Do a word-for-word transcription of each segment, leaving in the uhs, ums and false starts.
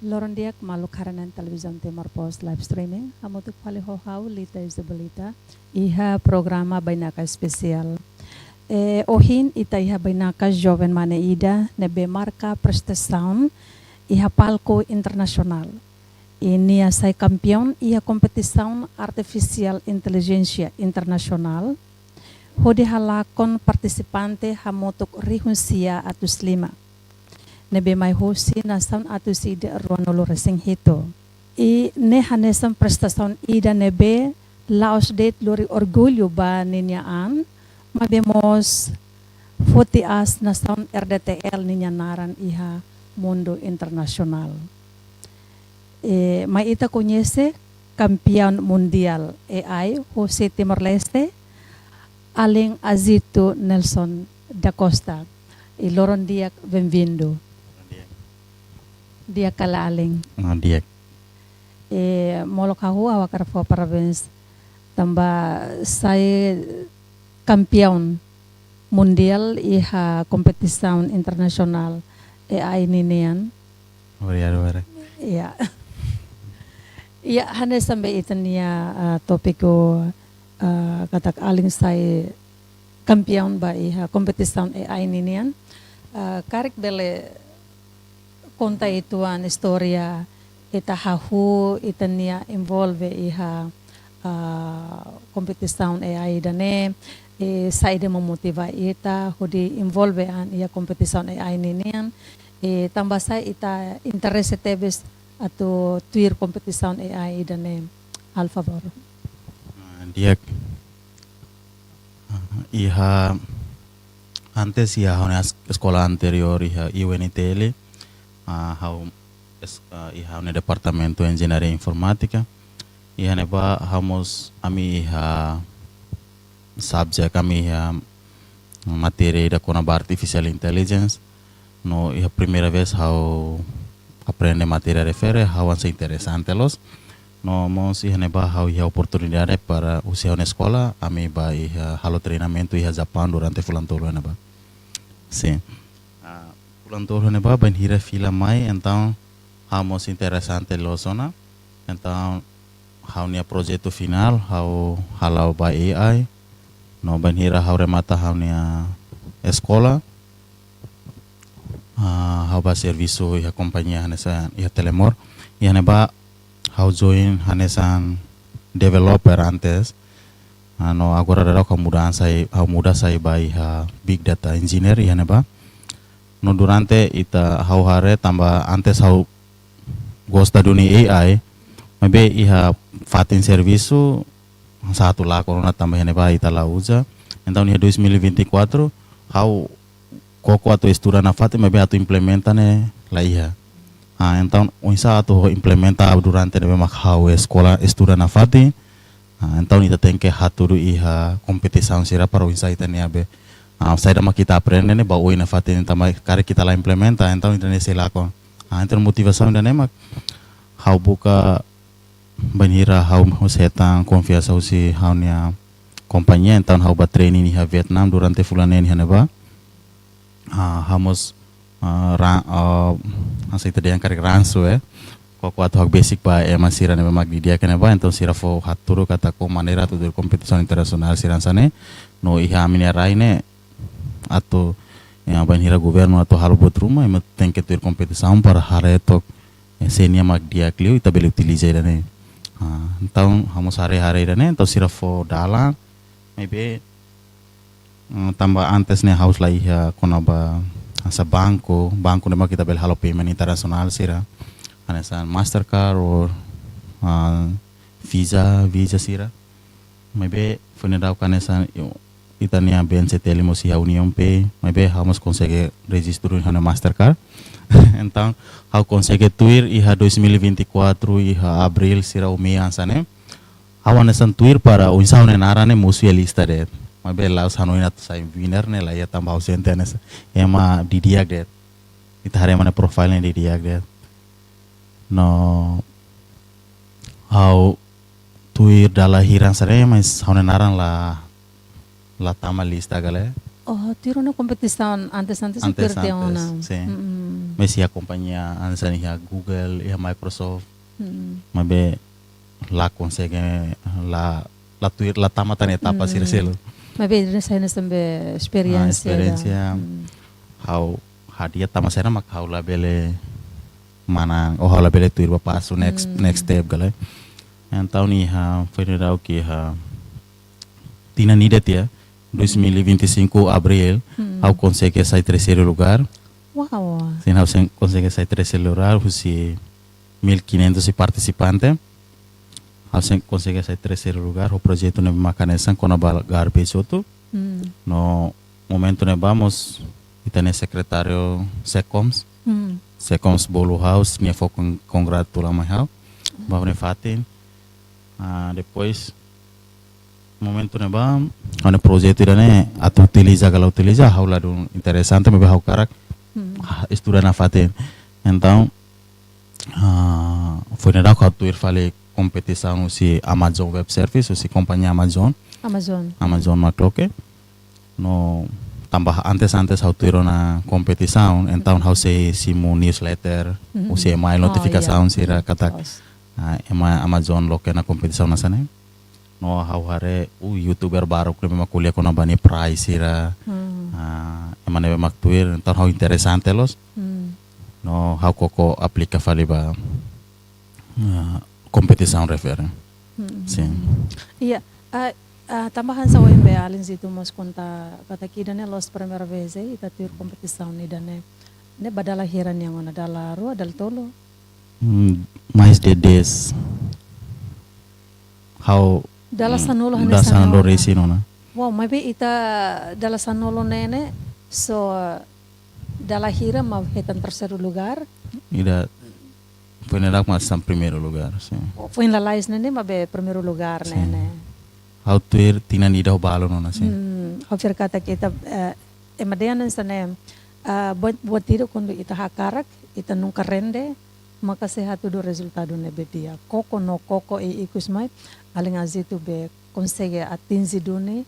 Loron di'ak maluk haree-na'in Televizaun Timor Post live streaming, hamutuk fali ho ha'u Lita Isabelita, iha programa Bainaka Espesiál. Eh, ohin ita iha bainaka joven mane ida ne'ebé marka prestasaun iha palku internasionál. I nia sai kampiaun iha kompetisaun artifisiál intelijénsia internasionál, hodi halakon partisipante hamutuk rihun sia atus lima ne'ebé mai husi nasaun atus ida ruanulu-resin-hitu. I ne'e hanesan prestasaun ida ne'ebé la'ós de'it lori orgullu ba ninia an, maibé mós foti aas nasaun R D T L ninia naran iha mundu internasionál. Eh, mai ita koñese kampiaun mundiál A I husi Timor-Leste, alin Azito Nelson da Costa. I loron di'ak, bem-vindo. Di'ak. Di'ak kala alin. Ah, di'ak. Eh, molok hahú ha'u hakarak fó parabéns tanba sai kampiaun mundiál iha kompetisaun internasionál A I ninian. Obrigadu barak. Ya. Ya, hanesan be ita-nia, ah, tópiku, ah, katak alin sai kampiaun ba iha kompetisaun A I ninian. Ah, karik bele konta uitoan istória ita hahú ita-nia envolve iha, ah, kompetisaun A I ida-ne'e, eh, saida mak motiva ita hodi envolve an iha kompetisaun A I ninian, eh, tanba sá ita interese tebes atu tuir kompetisaun A I ida-ne'e, halo favór. Ah, di'ak. Ah, iha antes iha ha'u-nia es-, eskola anteriór iha U N T L, ah, ha'u es-, ah, iha ha'u-nia departamentu enjeñaria informátika. Iha ne'ebá ha'u mós ami iha subject ami iha matéria ida kona-ba artificial intelligence. No iha primeira vez ha'u aprende matéria refere, ha'u ansa interesante loos. No mós iha ne'ebá ha'u iha oportunidade para husi ha'u-nia eskola, ami bá iha halo treinamentu iha Japaun durante fulan tolu ne'ebá. Sin. Ah, fulan tolu ne'ebá bainhira fila mai, entaun ha'u mós interesante loos ona. Entaun ha'u-nia projetu finál, ha'u hala'o ba A I. No bainhira ha'u remata ha'u-nia eskola, ah, ha'u bá servisu iha kompañia hanesan iha Telemor. Iha ne'ebá ha'u join hanesan developer antes. Ah, no agora daudaun ha'u muda sai, ha'u muda sai ba iha Big Data Engineer iha ne'ebá. No durante ita ha'u haree tanba antes ha'u gosta duni A I, maibé iha fatin servisu satu lakon ona tanba iha ne'ebá ita la uza. Entaun iha dois mil e vinte e quatro ha'u koko atu estuda nafatin, maibé atu implementa ne'e la iha. Ah, entaun oinsá atu implementa durante ne'ebé mak ha'u eskola estuda nafatin. Ah, entaun ita tenke hatudu iha kompetisaun sira para oinsá ita-nia be, ah, saida mak ita aprende ne'e ba oin nafatin, tanba karik ita la implementa, entaun ita-nia sei lakon. Ah, entaun motivasaun ida-ne'e mak ha'u buka bainhira ha'u mós hetan konfiansa husi ha'u-nia kompañia, entaun ha'u bá training iha Vietnam durante fulan neen iha ne'ebá. Ah, ha'u mós, ah, ra-, ah, hanesan ita dehan karik ransu, eh. Koko atu hakbesik ba ema sira ne'ebé mak di'ak iha ne'ebá, entaun sira fó hatudu katak maneira atu tuir kompetisaun internasionál sira hanesan ne'e. No iha ami-nia rai ne'e atu, ya, bainhira governu atu halo buat ruma, ema tenke tuir kompetisaun para haree took, eh, sé nia mak di'ak liu ita bele utiliza ida-ne'e. Ah, entaun ha'u mós haree-haree ida-ne'e, entaun sira fó dalan, maibé, mm, tanba antes ne'e ha'u la iha kona-ba hanesan banku, banku ne'ebé mak ita bele halo payment internasionál sira. Hanesan Mastercard or, ah, Visa, Visa sira. Maibé foin daudauk hanesan ita-nia B N C T L mós iha Union Pay, maibé ha'u mós konsege rejistu iha Mastercard. Entaun ha'u konsege tuir iha dois mil e vinte e quatro iha abríl sira umi hanesan ne'e. Ha'u hanesan tuir para oinsá ha'u-nia naran ne'e mosu iha lista de'it. Maibé la'ós hanoin atu sai winner ne'e la iha tanba ha'u sente hanesan ema di'ak de'it. Ita haree ema nia profile ne'e di'ak de'it. No ha'u tuir dala hira hanesan ne'e, mas ha'u-nia naran la, la tama lista gale. Oh, tuir ona kompetisaun antes, antes, antes, tuir tiha ona. Sin. Mm-mm. Maibé iha kompañia hanesan iha Google, iha Microsoft. Mm-mm. Maibé la konsege, la, la tuir, la tama tan etapa sira seluk. Maibé ida-ne'e sai hanesan be esperiénsia. Ah, esperiénsia. Mm. Ha'u hadi'a tanba saida mak ha'u labele manán, ou ha'u labele tuir ba pasu next, next step ka lae. Entaun iha, foin daudauk iha tinan ida tiha, dois mil e vinte e cinco abril, ha'u konsege sai terseiru lugar. Wow. Sin, ha'u sen-, konsege sai terseiru lugar, husi mil quinhentos partisipante. Ha'u sen-, konsege sai terseiru lugar, ho projetu ne'ebé mak hanesan kona-ba garbage hotu. Mm. No momentu ne'ebá mós, ita-nia sekretáriu Secoms. Mm. Secoms bolu ha'u, nia fó kon-, kongratula mai ha'u. Ba ha'u-nia fatin. Ah, depois, momentu ne'ebá, ha'u-nia projetu ida-ne'e, atu utiliza ka la utiliza, ha'u ladún interesante, maibé ha'u hakarak, ah, estuda nafatin. Entaun, ah, foin daudauk ha'u tuir fali kompetisaun husi Amazon Web Service, husi kompañia Amazon. Amazon. Amazon mak loke. No tanba antes, antes ha'u tuir ona kompetisaun, entaun ha'u sei simu newsletter, husi email notifikasaun sira katak, ah, ema Amazon loke ona kompetisaun hanesan ne'e. No ha'u haree, uh, YouTuber baruk ne'ebé mak ko'alia kona-ba nia prize sira. Ah, ema ne'ebé mak tuir, entaun ha'u interesante loos. No ha'u koko aplika fali ba, ah, kompetisaun refere. Sin. Iya, ah, ah, tanba hanesan ohin be alin Zito mós konta katak ida-ne'e la'ós primeira vez, eh, ita tuir kompetisaun ida-ne'e. Ne'e ba dala hira nian ona, dala rua, dala tolu? Hmm, mais de dez. Ha'u, dala sanulu hanesan ne'e ona. Wow, maibé ita dala sanulu ne'e ne'e, so, dala hira mak hetan terseiru lugar? Ida, foin daudauk mak hanesan primeiru lugar, sin. Foin lalais ne'e ne'e mak be primeiru lugar ne'e ne'e. Ha'u tuir tinan ida ho balun ona, sin. Hmm, ha'u fiar katak ita, eh, ema dehan hanesan ne'e, ah, buat, buat ida kuandu ita hakarak, ita nunka rende, maka sei hatudu rezultadu ne'ebé di'ak. Koko no koko i ikus mai, alin Azito be konsege atinje duni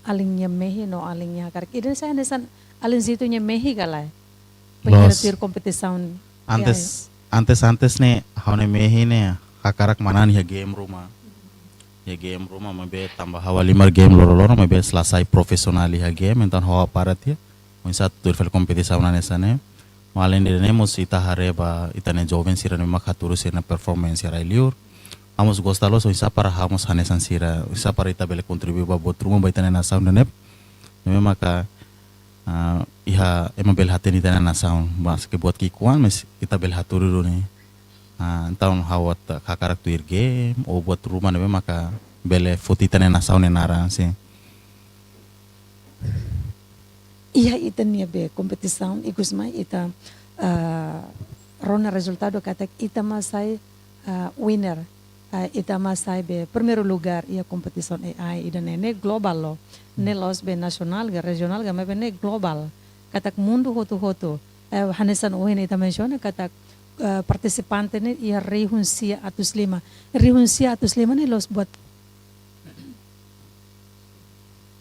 alin nia mehi no alin nia hakarak. Ida-ne'e sai hanesan alin Zito nia mehi ka lae? Loos. Pengira tuir kompetisaun. Antes, antes, antes ne'e, ha'u-nia mehi ne'e, hakarak manán iha game ruma. Iha game ruma, maibé tanba ha'u halimar game loroloron, maibé la sai profisionál iha game, entaun ha'u para tiha. Oinsá tuir fali kompetisaun hanesan ne'e. Alende ne'e mós ita haree ba ita-nia joven sira ne'ebé mak hatudu sira-nia performance rai-liur. Ha'u mós gosta loos oinsá para ha'u mós hanesan sira, oinsá para ita bele kontribui ba buat ruma ba ita-nia nasaun ida-ne'e. Ne'ebé maka, ah, iha ema bele hatene ita-nia nasaun, maske buat ki'ikoan, mas ita bele hatudu duni. Ah, entaun ha'u atu hakarak tuir game, ou buat ruma ne'ebé maka bele foti ita-nia nasaun nia naran, sin. Iha ita-nia be kompetisaun, ikus mai ita, ah, rona rezultadu katak ita mak sai, ah, winner. Ah, ita mak sai be primeiru lugar iha kompetisaun A I ida-ne'e, ne'e globál loos. Ne'e la'ós be nasionál ka, rejionál ka, maibé ne'e globál. Katak mundu hotu-hotu. Eh, hanesan ohin ita mensiona katak, eh, partisipante ne'e iha rihun sia atus lima. Rihun sia atus lima ne'e la'ós buat,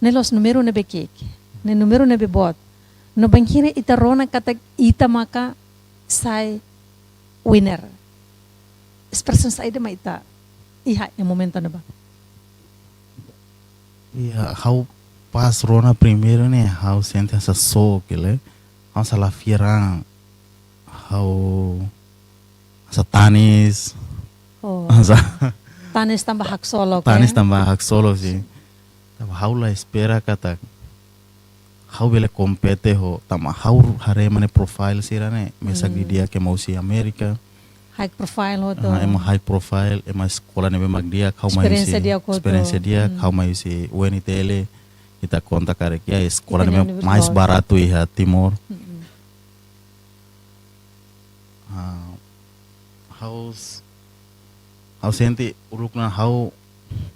ne'e la'ós númeru ne'ebé ki'ik, ne'e númeru ne'ebé boot. No bainhira ita rona katak ita maka sai winner. Espresaun saida mak ita iha iha momentu ne'ebá? Iya, ha'u pas rona primeiru ne'e, ha'u sente hanesan shock, kile. Ha'u hanesan la fiar an. Ha'u hanesan tanis. Oh. Hanesan tanis tanba haksolok, tanis ya? Tanba haksolok, sin. Tanba ha'u la espera katak ha'u bele kompete ho, tanba ha'u haree ema nia profile sira-ne'e, mesak didi'ak ema husi Amérika. High profile hotu. Ah, ema high profile, ema eskola ne'ebé mak di'ak, ha'u mai husi esperiénsia di'ak hotu. Esperiénsia di'ak, ha'u mai husi U N T L, ita konta karik iha eskola ne'ebé mais baratu iha Timor. Mm-mm. Ah, ha'u s-, ha'u sente uluk ona ha'u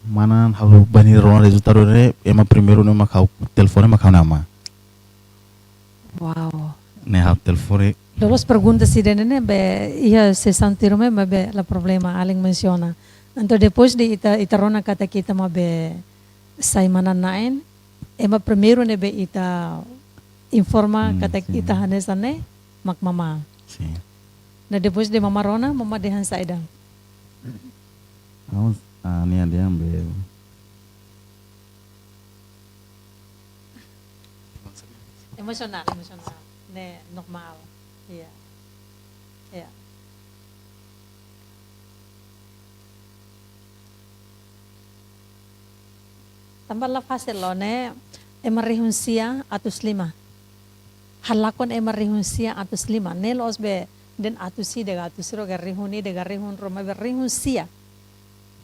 manán, ha'u bani rona rezultadu ne'e, ema primeiru ne'e mak ha'u telefone mak ha'u-nia amá. Wow. Ne'e ha'u telefone. Loloos pergunta ida-ne'e ne'e be iha sesaun tuirmai, maibé la problema, alin mensiona. Entaun depois de ita, ita rona katak ita mak be sai manán na'in, ema primeiru ne'ebé ita informa Hmm, katak sin. ita hanesan ne'e mak mamá. Sin. Ne'e depois de mamá rona, mamá dehan saida? Ha'u, ah, nia dehan be. Emosionál, emosionál. Ne'e normál. Iya. Iya. Tanba la fasil loos ne'e, ema rihun sia atus lima. Halakon ema rihun sia atus lima. Ne'e la'ós be dehan atus ida ka atus rua ka rihun ida ka rihun rua, maibé rihun sia.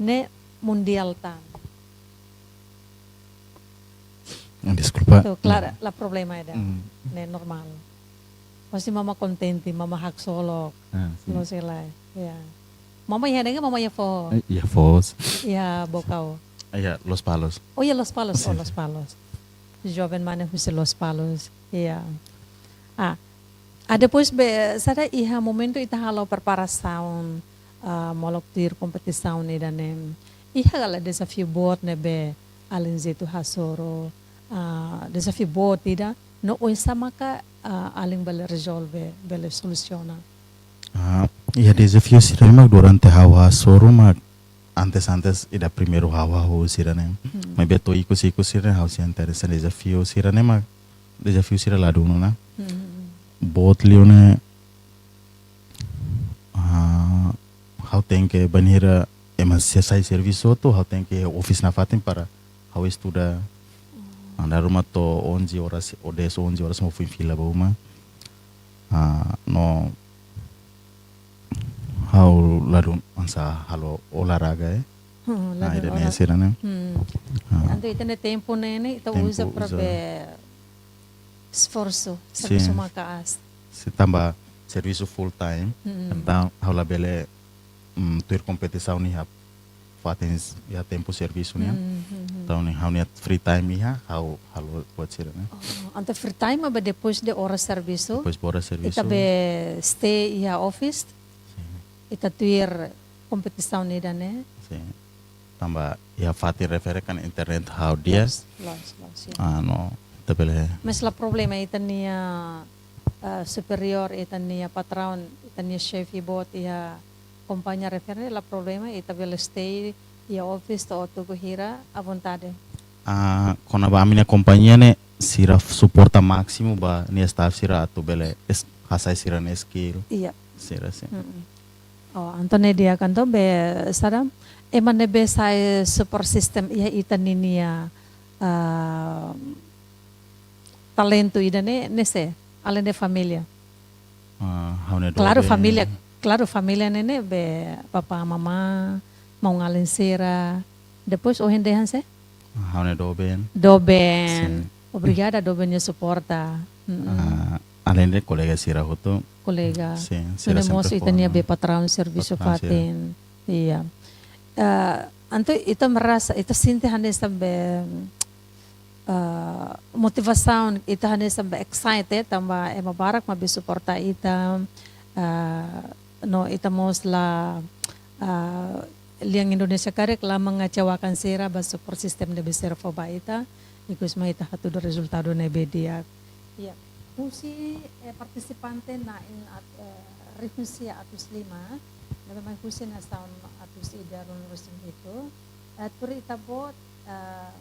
Ne'e mundiál tan. Deskulpa. Tuh, klaru, la problema ida. Hmm. Ne'e normál. Pasti mamá kontente, mamá haksolok. Ah, sin. Loos lai. Ya. Mamá iha ne'e, mamá iha foho. Eh, iha foho. Iha Baucau. Iha Lospalos. Oh, iha Lospalos. Oh, Sin, sin. Lospalos. Joven mane husi Lospalos. Iya. Ah, ah, depois be, saida iha momentu ita halo preparasaun, ah, molok tuir kompetisaun ida-ne'e. Iha ka lae dezafiu boot ne'ebé alin Zetu hasoru, ah, dezafiu boot ida, no oinsá maka, ah, alin bele rezolve, bele solusiona. Ah, iha dezafiu sira mak durante ha'u hasoru mak antes, antes ida primeiru ha'u, ha'u sira-ne'e. Hmm. Maibé to'o ikus, ikus sira ha'u sente hanesan dezafiu sira-ne'e mak, dezafiu sira ladún ona. Hmm. Boot liu ne'e, ah, ha'u tenke bainhira ema sei sai servisu hotu, ha'u tenke office nafatin para ha'u estuda. Hmm. Ah, dala ruma to'o onze horas, ou dez, onze horas mak foin fila ba uma. Ah, no ha'u ladún hanesan halo olahraga, eh. Hmm, Ah, ladún ida-ne'e olah-, sira-ne'e. Hmm. Ah. Entaun ita-nia tempu ne'e, ne'e ita Tempu uza para uza. be esforsu, Sin. servisu maka'as. Sin, tanba servisu full time. Hmm. Entaun ha'u labele, mm, tuir kompetisaun iha fatin s-, iha tempu servisu nian. Hmm, hmm, hmm. Entaun ne'e ha'u-nia free time iha, ha'u halo buat sira-ne'e. Oh, entaun free time maibé depois de oras servisu? Depois de oras servisu. Ita be stay iha office? Sin. Ita tuir kompetisaun ida-ne'e? Sin. Tanba iha fatin refere kan internet ha'u di'ak. Loos, loos, loos, ya. Ah, no, ita bele. Mas la problema ita-nia, eh, superiór, ita-nia patraun, ita-nia xefe boot iha kompañia refere, la problema, ita bele stay iha office to'o tuku hira à vontade. Ah, kona-ba ami-nia kompañia ne'e, sira suporta másimu ba nia staff sira atu bele es-, hasai sira-nia skill. Iya. Sira sin. Mm-mm. Oh, entaun ne'e di'ak, entaun be saida, ema ne'ebé sai support system iha ita ninia, ah, talentu ida-ne'e, ne'e sé, alende família. Ah, ha'u-nia Klaru doben. família, klaru família ne'e ne'e be papá, mamá, maun-alin sira. Depois ohin dehan sé? Ha'u-nia doben. Doben. Sin. Obrigada doben nia suporta. Mm-mm. Ah, alende kolega sira hotu. Kolega. Sin, sira Nune'e sempre mós ita-nia forma. be patraun servisu Patraun sira. fatin. Iya. Ah, entaun ita merasa, ita sente hanesan be, ah, motivasaun, ita hanesan be excited, tanba ema barak mak be suporta ita, ah, no ita mós la, ah, lian Indonézia karik la mengecewakan sira ba support system ne'ebé sira fó ba ita, ikus mai ita hatudu rezultadu ne'ebé di'ak. Iya. Husi, eh, partisipante na'in at-, eh, rihun sia atus lima, ne'ebé mai husi nasaun atus ida ruanulu-resin-hitu. Eh, tuir ita-boot, eh,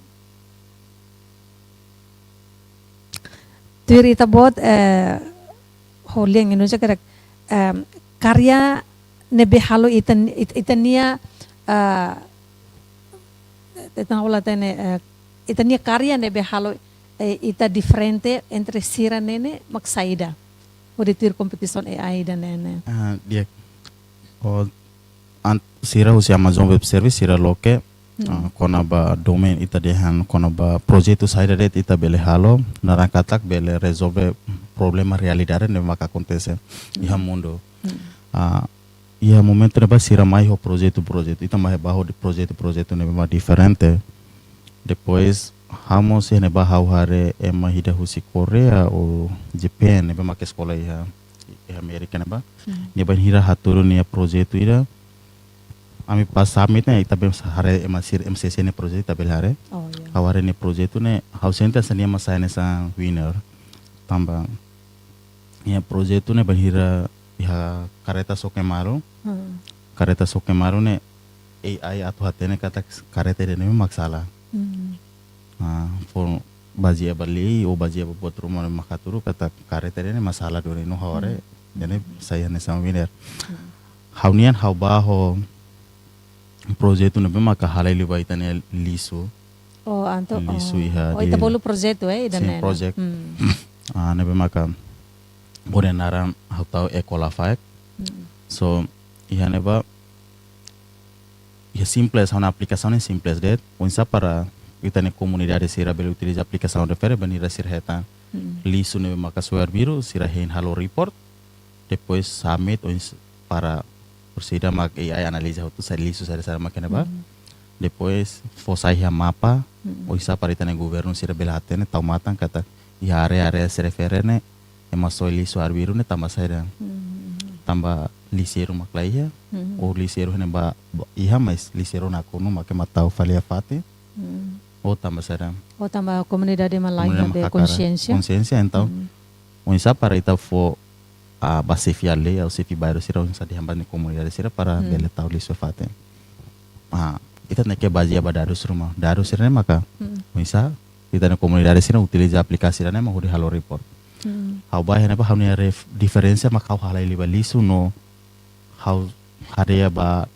tuir ita-boot, eh, ho lian Indonézia karik, em, karya ne'ebé halo ita, it-, ita-nia, eh, ita hola tene, eh, ita-nia karya ne'ebé halo, eh, ita diferente entre sira ne'e ne'e mak saida. Hodi tuir kompetisaun A I ida-ne'e ne'e. Ah, di'ak. Oh, ant-, sira husi Amazon Web Service, sira loke, Hmm. ah, kona-ba domain ita dehan, kona-ba projetu saida de'it ita bele halo, naran katak bele rezolve problema realidade ne'ebé maka akontese iha Hmm. mundu. Hmm. Ah, iha momentu ne'ebá sira mai ho projetu-projetu, ita mai ba ho projetu-projetu ne'ebé mak diferente. Depois, ha'u mós iha ne'ebá ha'u haree ema ida husi Koreia ou Japan, ne'ebé mak eskola iha, iha Amérika ne'ebá. Hmm. Nia bainhira hatudu nia projetu ida, ami pas submit ne'e, ita bele haree ema sira M C C nia projetu, ita bele haree. Oh, ya. Ha'u haree nia projetu ne'e, ha'u sente hanesan nia mak sai hanesan winner. Tanba nia projetu ne'e bainhira iha karreta Xoqueimaru. Hmm. Karreta Xoqueimaru ne'e A I atu hatene katak karreta ida-ne'e mak sala. Hmm. Ah, fó bazeia ba lei, ou bazeia ba buat ruma mak hatudu katak karreta ida-ne'e mak sala duni, no ha'u haree, Hmm. ida-ne'e sai hanesan winner. Hmm. Ha'u-nian ha'u bá ho projetu ne'ebé maka halai liu ba ita-nia lixu. Oh, entaun, Lixu oh. iha Oh, ita di bolu projetu, eh, ida Sin, ne'e, no? project. Hmm. Ah, ne'ebé maka hodi naran ha'u tau Eco Lafaek. Hmm. So, iha ne'ebá, iha simples, ha'u-nia aplikasaun ne'e simples de'it. Oinsá para ita-nia komunidade sira bele utiliza aplikasaun refere bainhira sira hetan Hmm. lixu ne'ebé maka soe arbiru, sira hein halo report. Depois submit oins-, para, por se ida mak A I analiza hotu sai lixu saida-saida mak iha ne'ebá. Hmm. Depois fó sai iha mapa, Hmm. oinsá para ita-nia governu sira bele hatene tau matan katak iha área-área sira refere ne'e, ema soe lixu arbiru ne'e tanba saida. Hmm. Tanba lixeiru mak la iha, Hmm. ou lixeiru ne'ebá, ba, iha, mas lixeiru nakonu mak ema tau fali iha fatin, Hmm. ou tanba saida. Ou tanba komunidade mak la Komunidade iha mak be hakarak konxiénsia. Konxiénsia, entaun, Hmm. oinsá para ita fó, ah, ba xefe aldeia ou xefe bairru sira, oinsá dehan ba nia komunidade sira para Hmm. bele tau lixu iha fatin. Ah, ita tenke bazeia ba dadus ruma. Dadus sira-ne'e maka, Hmm. oinsá ita-nia komunidade sira utiliza aplikasi ida-ne'e mak hodi halo report. Hmm. Ha'u bá iha ne'ebá, ha'u-nia ref-, diferensa mak ha'u halai liu ba lixu no ha'u haree ba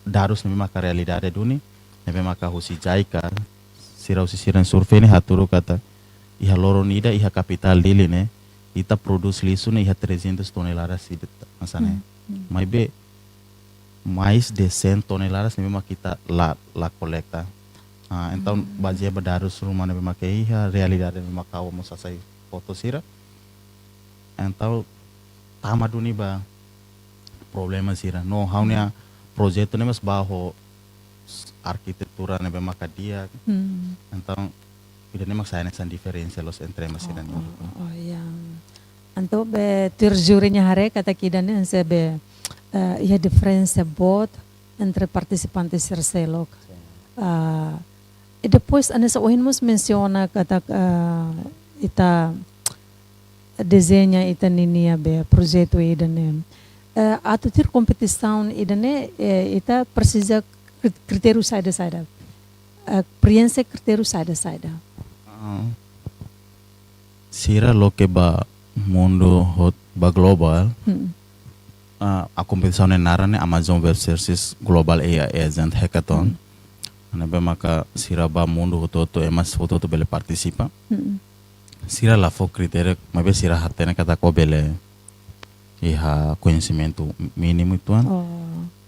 dadus ne'ebé maka realidade duni, ne'ebé maka husi JICA, sira husi sira-nia survei ne'e hatudu katak iha loron ida iha kapitál Dili ne'e, ita prodús lixu ne'e iha trezentas toneladas ida, hanesan ne'e. Hmm, hmm. Maibé mais de cem toneladas ne'ebé maka ita la, la kolekta. Ah, entaun, Hmm. bazeia ba dadus ruma ne'ebé maka iha, realidade ne'ebé maka ha'u mós hasai foto sira. Entaun, tama duni ba problema sira. No, ha'u-nia Hmm. projetu ne'e mós bá ho s-, arkitetura ne'ebé maka di'ak. Hmm. Entaun, ida-ne'e mak sai hanesan diferensa loos entre ema sira-nian. Oh, oh, oh, ya. Entaun be tuir júri nia haree katak ida-ne'e hanesan be, eh, iha diferensa boot entre partisipante sira seluk. Sin. Ah, i depois hanesan ohin mós mensiona katak, ah, ita dezeña ita ninia be projetu ida-ne'e. Eh, atu tuir kompetisaun ida-ne'e, eh, ita presiza kri-, kritériu saida-saida. Eh, preenxe kritériu saida-saida. Ah, sira loke ba mundu hotu ba globál. Hmm. Ah, a kompetisaun nia naran ne'e Amazon Web Services Global A I Agent Hackathon. Hmm. Ne'ebé maka sira ba mundu hotu-hotu, ema hotu-hotu bele partisipa. Hmm. Sira la fó kritériu, maibé sira hatene katak ó bele iha koñesimentu mínimu uitoan. Oh.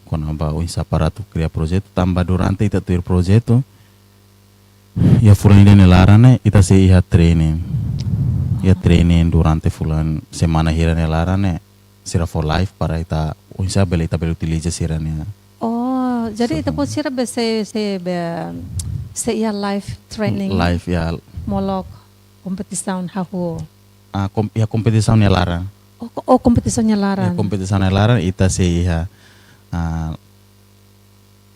Kona-ba oinsá para atu kria projetu, tanba durante ita tuir projetu, iha fulan ida nia laran ne'e, ita sei iha training. Iha training durante fulan, semana hira nia laran ne'e, sira fó live para ita, oinsá bele ita bele utiliza sira-nia. Oh, jadi ita Sira-nia. Pun sira be sei, sei be, sei iha live training. Live, ya. Molok kompetisaun hahú. Ah, kom-, iha kompetisaun nia laran. Oh, ko-, oh, kompetisaun nia laran. Iha kompetisaun nia laran, ita sei iha, ah,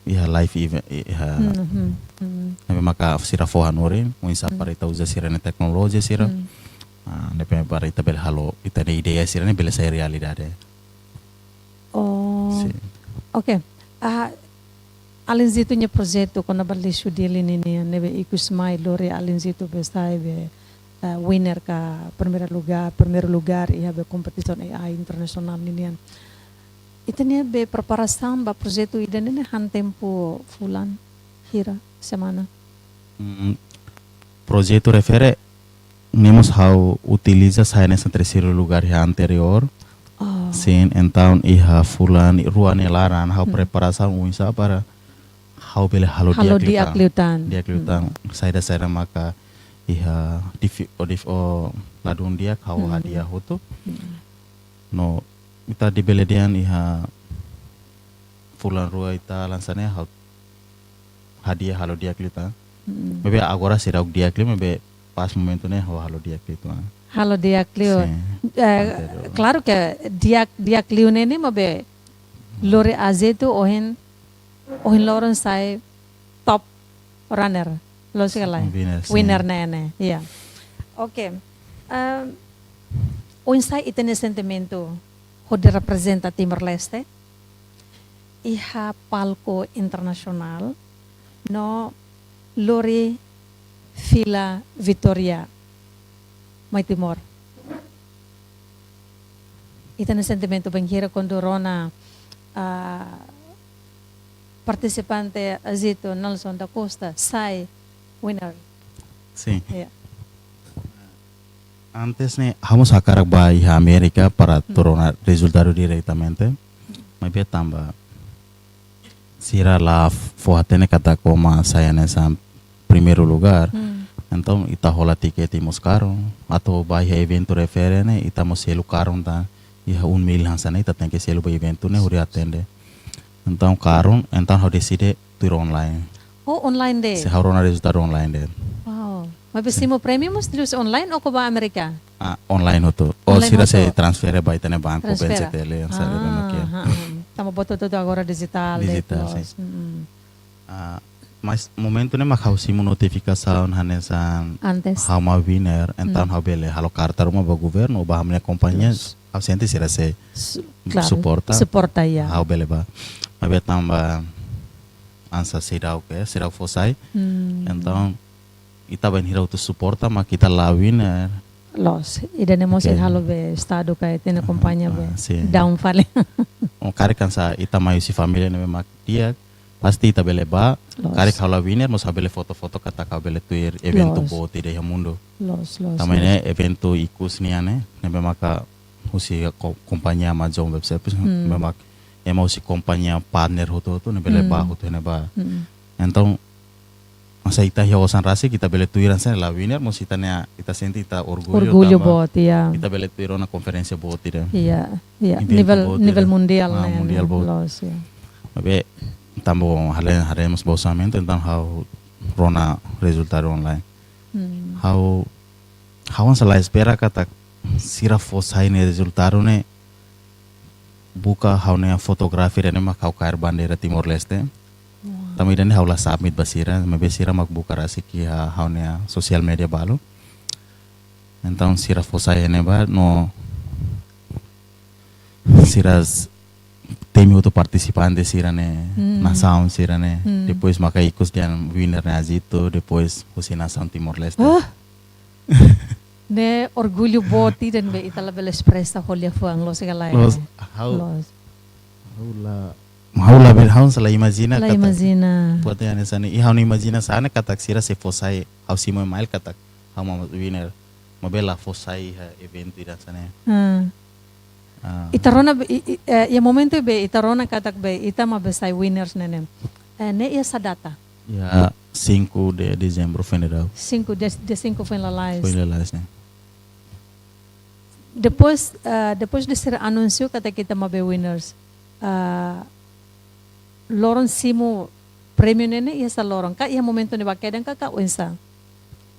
iha live event, iha Hmm, hmm, hmm. ne'ebé maka sira fó hanorin, oinsá Hmm. para ita uza sira-nia teknolojia sira. Hmm. Ah, ne'ebé para ita bele halo, ita-nia ideia sira-ne'e bele sai realidade. Oh. Sin. Oke. Ah, Alianzitu nia projetu kona-ba lixu Dili ninian ne'ebé ikus mai lori Alianzitu be sai be, eh, winner ka primeira lugar, primeiru lugar iha be kompetisaun A I internasionál ninian. Ita-nia be preparasaun ba projetu ida-ne'e ne'e han tempu fulan hira, semana? Mm, projetu refere ne'e mós ha'u utiliza sai hanesan terseiru lugar iha anteriór. Oh. Sin, entaun iha fulan rua nia laran ha'u Hmm. preparasaun oinsá para ha'u bele halo Halo di'ak liután. Di'ak liután. Di'ak liután. Hmm. Saida-saida maka iha difi-, o dif-, o ladún di'ak ha'u Hmm. hadi'a hotu. Hmm. No, ita di bele dehan iha fulan rua ita lansa ne'e ha'u hadi'a halo di'ak liután. Mm. Maibé agora seidauk di'ak liu, maibé pas momentu ne'e ha'u halo di'ak liután. Halo di'ak liu. Sin. Eh, Anteriór. Klaru ke di'ak, di'ak liu ne'e ne'e maibé lori azeitu ohin ohin loron sai top runner, loos ka lae? Winner, sin. Winner ne'e ne'e, ya. Oke. Ehm, oinsá ita-nia sentimentu hodi reprezenta Timor-Leste iha palku internasionál no lori fila vitória mai Timor? Ita-nia sentimentu bainhira kuandu rona, ah, partisipante Azito Nelson da Costa sai winner. Sin. Ya. Antes ne'e, ha'u mós hakarak bá iha Amérika para tuir ona rezultadu diretamente. Maibé tanba sira la fó-hatene katak ó mak sai hanesan primeiru lugár. Hmm. Entaun, ita hola tikete mós karun. Atu bá iha eventu refere ne'e, ita mós selu karun tan. Iha un mil hanesan ne'e, ita tenke selu ba eventu ne'e hodi atende. Entaun, karun, entaun ha'u deside tuir online. Oh, online de'it? Sin, ha'u rona rezultadu online de'it. Wow. Maibé simu prémiu mós tuir online ou koko ba Amérika? Ah, online hotu. Ou sira sei transfere ba ita-nia banku, B N C T L, yang sabe bem que. Tanba buat hotu-hotu agora dijitál, Dijitál, loos. Sin. Ah, mas momentu ne'e mak ha'u simu notifikasaun hanesan Antes. Ha'u mak winner, entaun ha'u bele halo karta ruma ba governu, ba ha'u-nia kompañia, ha'u sente sira sei Su-, klaru. Suporta. Suporta, ya. Ha'u bele bá. Maibé tanba hanesan seidauk, seidauk fó sai. Hmm. Entaun, ita bainhira hotu suporta, mak ita la winner. Loos. Ida-ne'e mós Oke. Halo be estadu ka ita-nia kompañia be. Ah, sin. Down fali. Oh, karik hanesan ita mai husi família ne'ebé mak di'ak, pasti ita bele bá. Loos. Karik ha'u la winner, mós ha'u bele foto-foto katak ha'u bele tuir eventu Loos. Boot ida iha mundu. Loos, loos. Tanba Loos. Ne'e eventu ikus nian ne'e, ne'ebé maka husi ko-, kompañia Amazon Web Service, Hmm. ne'ebé mak ema husi kompañia partner hotu-hotu, ne'e bele Hmm. bá hotu ne'ebá. Hmm. Entaun, hanesan ita iha osan rasik, ita bele tuir hanesan la winner, mós ita-nia, ita sente ita orgullu. Orgullu Tanba boot, ya. Ita bele tuir ona konferénsia boot ida. Ya, ya. Eventu Nivel, boot nivel ida. Mundiál, Ah, ne'e. Mundiál boot. Loos, ya. Maibé, tanba haree, haree mós ba orsamentu, entaun ha'u rona rezultadu online. Hmm. Ha'u, ha'u hanesan la espera katak sira fó sai ne'e rezultadu ne'e buka ha'u-nia fotografia ida-ne'e mak ha'u kaer bandeira Timor-Leste. Wow. Tanba ida-ne'e ha'u la submit ba sira, maibé sira mak buka rasik iha ha'u-nia sosiál média balu. Entaun sira fó sai ne'ebá no sira s-, temi hotu partisipante sira-ne'e, Hmm. nasaun sira-ne'e. Hmm. Depois maka ikus dehan winner ne'e Azito, depois husi nasaun Timor-Leste. Ah! Ne'e orgullu boot ida ne'ebé ita labele espresa ho liafuan, loos ka lae? Loos, ha'u, Loos. ha'u la, ha'u labele, ha'u hanesan la imajina La katak. imajina. Buat hanesan ne'e, i ha'u-nia imajinasaun ne'e katak sira sei fó sai, ha'u simu email katak ha'u mak winner. Maibé la fó sai iha eventu ida hanesan ne'e. Ah. Ah. Ita rona be, i, i, eh, iha momentu be, ita rona katak be, ita mak be sai winners ne'e ne'e. Eh, ne'e iha sá data? Iha cinco de dezembro, foin daudaun. Cinco, dia, dia cinco foin lalais. Foin lalais, ne'e. Depois, ah, depois de sira anunsiu katak ita mak be winners, ah, loron simu prémiu ne'e ne'e iha sá loron? Ka iha momentu ne'ebá kedan ka, ka oinsá?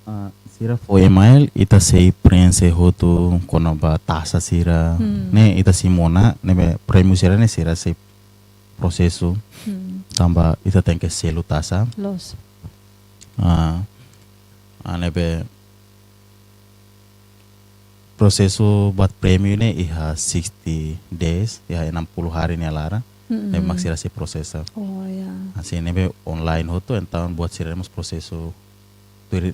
Ah, sira fó email, ita sei preenxe hotu kona-ba taxa sira. Hmm. Ne'e ita simu ona, ne'ebé prémiu sira-ne'e sira sei prosesu. Hmm. Tanba ita tenke selu taxa. Loos. Ah, ah, ne'ebé prosesu buat prémiu ne'e iha sixty days, iha enam puluh hari nia laran. Mm-mm. Ne'ebé mak sira sei prosesa. Oh, ya. Hanesan ne'ebé online hotu, entaun buat sira mós prosesu tuir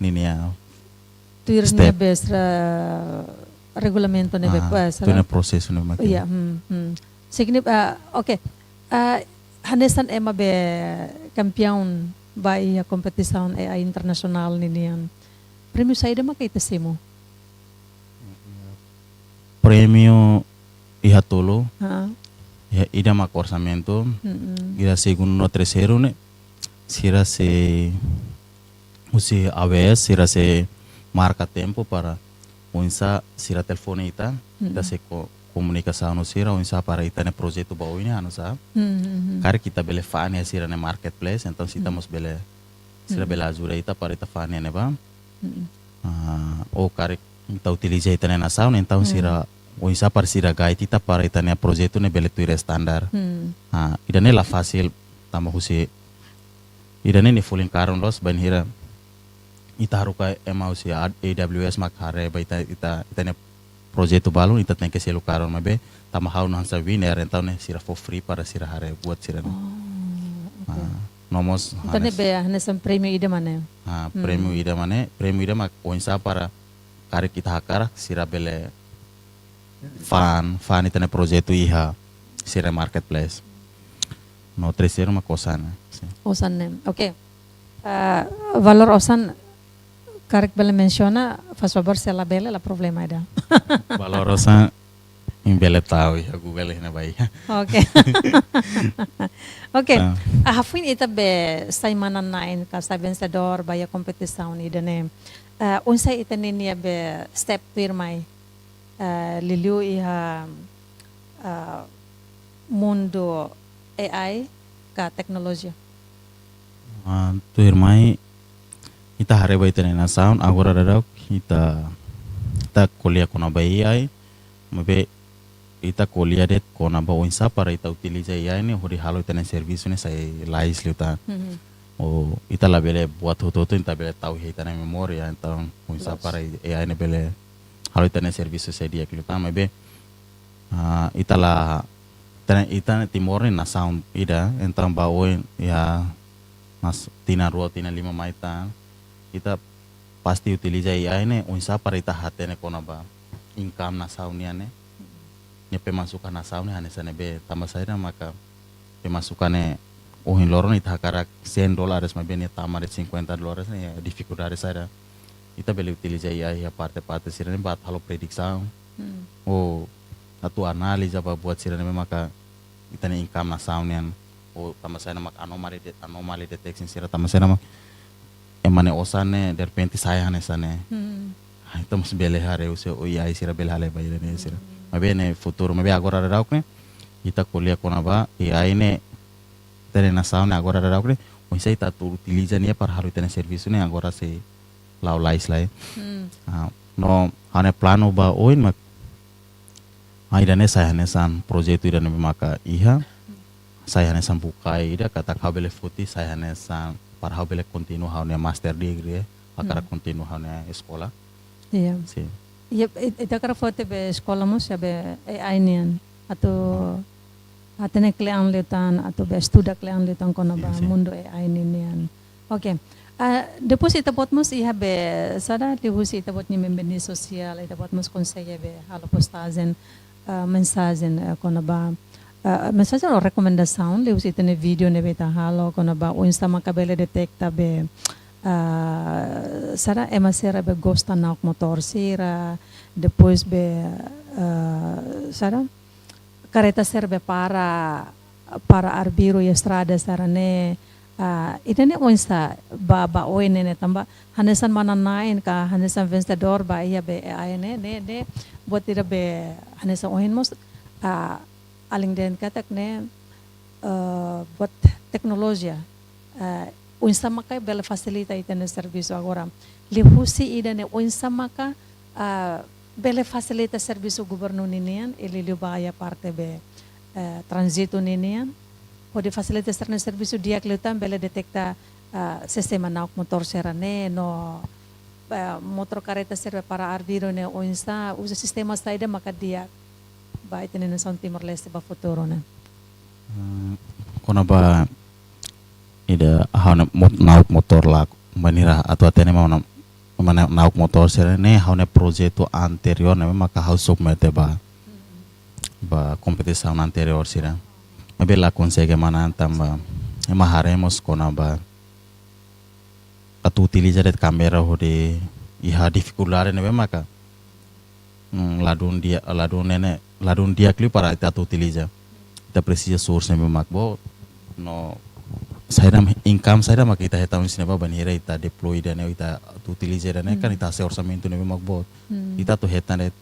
ninia Tuir step. Ne'ebé sira regulamentu ne'ebé Ah, pa sira. Tuir ninia prosesu ne'ebé mak. Iya, hmm, hmm. Signif-, ah, oke. Ah, hanesan ema be kampiaun ba iha kompetisaun A I internasionál ninian. Prémiu saida maka ita simu? Prémiu iha tolu, Ah, iha ida mak orsamentu, mm-mm. iha segundu no terseiru ne'e, sira sei, husi A W S, sira sei marka tempu para oinsá sira telefone ita, Mm-mm. ita sei ko-, komunikasaun ho sira, oinsá para ita-nia projetu ba oin ne'e, anu sa. Mm-mm. Karik ita bele fa'an iha sira-nia marketplace, entaun ita Mm. mós bele, sira Mm. bele ajuda ita para ita fa'an iha ne'ebá. Mm-mm. Ah, ou karik ita utiliza ita-nia nasaun, entaun Mm. sira, oinsá para sira guide ita para ita-nia projetu ne'e bele tuir standar. Mm. Ah, ida-ne'e la fasil Tanba husi ida-ne'e nia folin karun loos, bainhira ita haruka ema husi A-, A W S mak haree ba ita, ita, ita-nia projetu balun, ita tenke selu karun, maibé tanba ha'u hanesan winner, entaun ne'e sira fó free para sira haree buat sira-ne'e. Oh, oke. Ah, no mós Entaun ne'e hanes- be hanesan prémiu ida mak ne'e. Ah, Hmm. prémiu ida mak ne'e, prémiu ida mak oinsá para karik ita hakarak sira bele fa'an, fa'an ita-nia projetu iha sira marketplace. No terceiro mak osan ne'e. Sin. Osan ne'e. Oke. Ah, valór osan karik bele mensiona, faz favór, se labele, la problema ida. Valór osan imi bele tau iha Google iha ne'ebá. Oke. Oke. Ah. Ah, hafoin ita be sai manán-na'in ka sai vensedór ba iha kompetisaun ida-ne'e. Ah, oinsá ita-nia be step tuirmai, ah, liuliu iha, ah, mundu A I ka teknolojia. Ah, tuirmai ita haree ba ita-nia nasaun, agora daudaun ita, ita ko'alia kona-ba A I, maibé ita ko'alia de'it kona-ba oinsá para ita utiliza A I ne'e hodi halo ita-nia servisu ne'e sai lalais liután. Mhm. Ou ita labele buat hotu-hotu ita bele tau iha ita-nia memória, entaun oinsá Loos. para A I ne'e bele halo ita-nia servisu sai di'ak liután, maibé, ah, ita la, ita, ita Timor ne'e nasaun ida, entaun ba oin iha, mas tinan rua, tinan lima mai tan, ita pasti utiliza A I ne'e oinsá para ita hatene kona-ba income nasaun nian ne'e. Nia pemasukan nasaun ne'e hanesan ne'ebé, tanba saida maka pemasukan ne'e ohin loron ita hakarak cem dólares, maibé nia tama de'it cinquenta dólares ne'e, difikuldade saida. Ita bele utiliza A I iha parte-parte sira-ne'e ba atu halo predisaun. Hmm. Ou atu analiza ba buat sira-ne'ebé maka ita-nia income nasaun nian, ou tanba saida mak anomaly de-, anomaly detection sira, tanba saida mak ema nia osan ne'e derrepente sai hanesan ne'e. Hmm. Ah, ita mós bele haree husi A I sira bele halo ba ida-ne'e sira. Maibé ne'e futuru, maibé agora daudaun ne'e ita ko'alia kona-ba A I ne'e, ita-nia nasaun ne'e agora daudaun ne'e oinsá ita atu utiliza nia para halo ita-nia servisu ne'e agora sei la'o lalais lai. Hmm. Ah, no ha'u-nia planu ba oin mak, ah, ida-ne'e sai hanesan projetu ida-ne'ebé maka iha, sai hanesan bukae ida katak ha'u bele foti, sai hanesan para ha'u bele kontinua ha'u-nia master degree, hakarak Hmm. kontinua ha'u-nia eskola. Iya. Sin. Iya, it-, ita hakarak foti be eskola mós iha be A I nian. Atu hatene kle'an liután, atu be estuda kle'an liután kona-ba Sin, sin. mundu A I ninian. Oke. Ah, depois ita-boot mós iha be, saida, liuhusi ita-boot nia membeni sosiál, ita-boot mós konsege be halo postajen, ah, mensajen, ah, kona-ba, ah, mensajen ou rekomendasaun, liuhusi ita-nia vídeo ne'ebé ita halo, kona-ba oinsá maka bele deteta be, ah, saida, ema sira be gosta na'ok motór sira, depois be, ah, saida, karreta sira be para, para arbiru iha estrada sira-ne'e, ah, ida-ne'e oinsá ba, ba oin ne'e ne'e tanba hanesan manán-na'in ka hanesan vensedór ba iha be A I ne'e, ne'e, ne'e buat ida be hanesan ohin mós, ah, alin dehan katak ne'e, eh, buat teknolojia, eh, oinsá maka bele fasilita ita-nia servisu agora. Liuhusi ida-ne'e oinsá maka, ah, bele fasilita servisu governu ninian, liuliu ba iha parte be, eh, tránzitu ninian. Hodi fasilita sira-nia servisu di'ak liután bele deteta, ah, sistema na'ok motór sira-ne'e no, eh, motór karreta sira para arbiru ne'e oinsá, uza sistema saida maka di'ak ba ita-nia nasaun Timor-Leste ba futuru ne'e. Hmm, kona-ba ida ha'u-nia mot-, na'ok motór lakohi, bainhira atu hatene mak ona, mak ne'e na'ok motór sira-ne'e ha'u-nia projetu anteriór ne'ebé maka ha'u submete ba, ba kompetisaun anteriór sira. Maibé la konsege manán tanba ema haree mós kona-ba atu utiliza de'it kámera hodi iha difikuldade ne'ebé maka, mm, ladún di'ak, ladún ne'e ne'e, ladún di'ak liu para ita atu utiliza. Ita presiza source ne'ebé mak boot. No saida, income saida mak ita hetan husi ne'ebá bainhira ita deploy ida-ne'e, ita atu utiliza ida-ne'e kan Hmm. ita hasa'e orsamentu ne'ebé mak boot. Hmm. Ita atu hetan de'it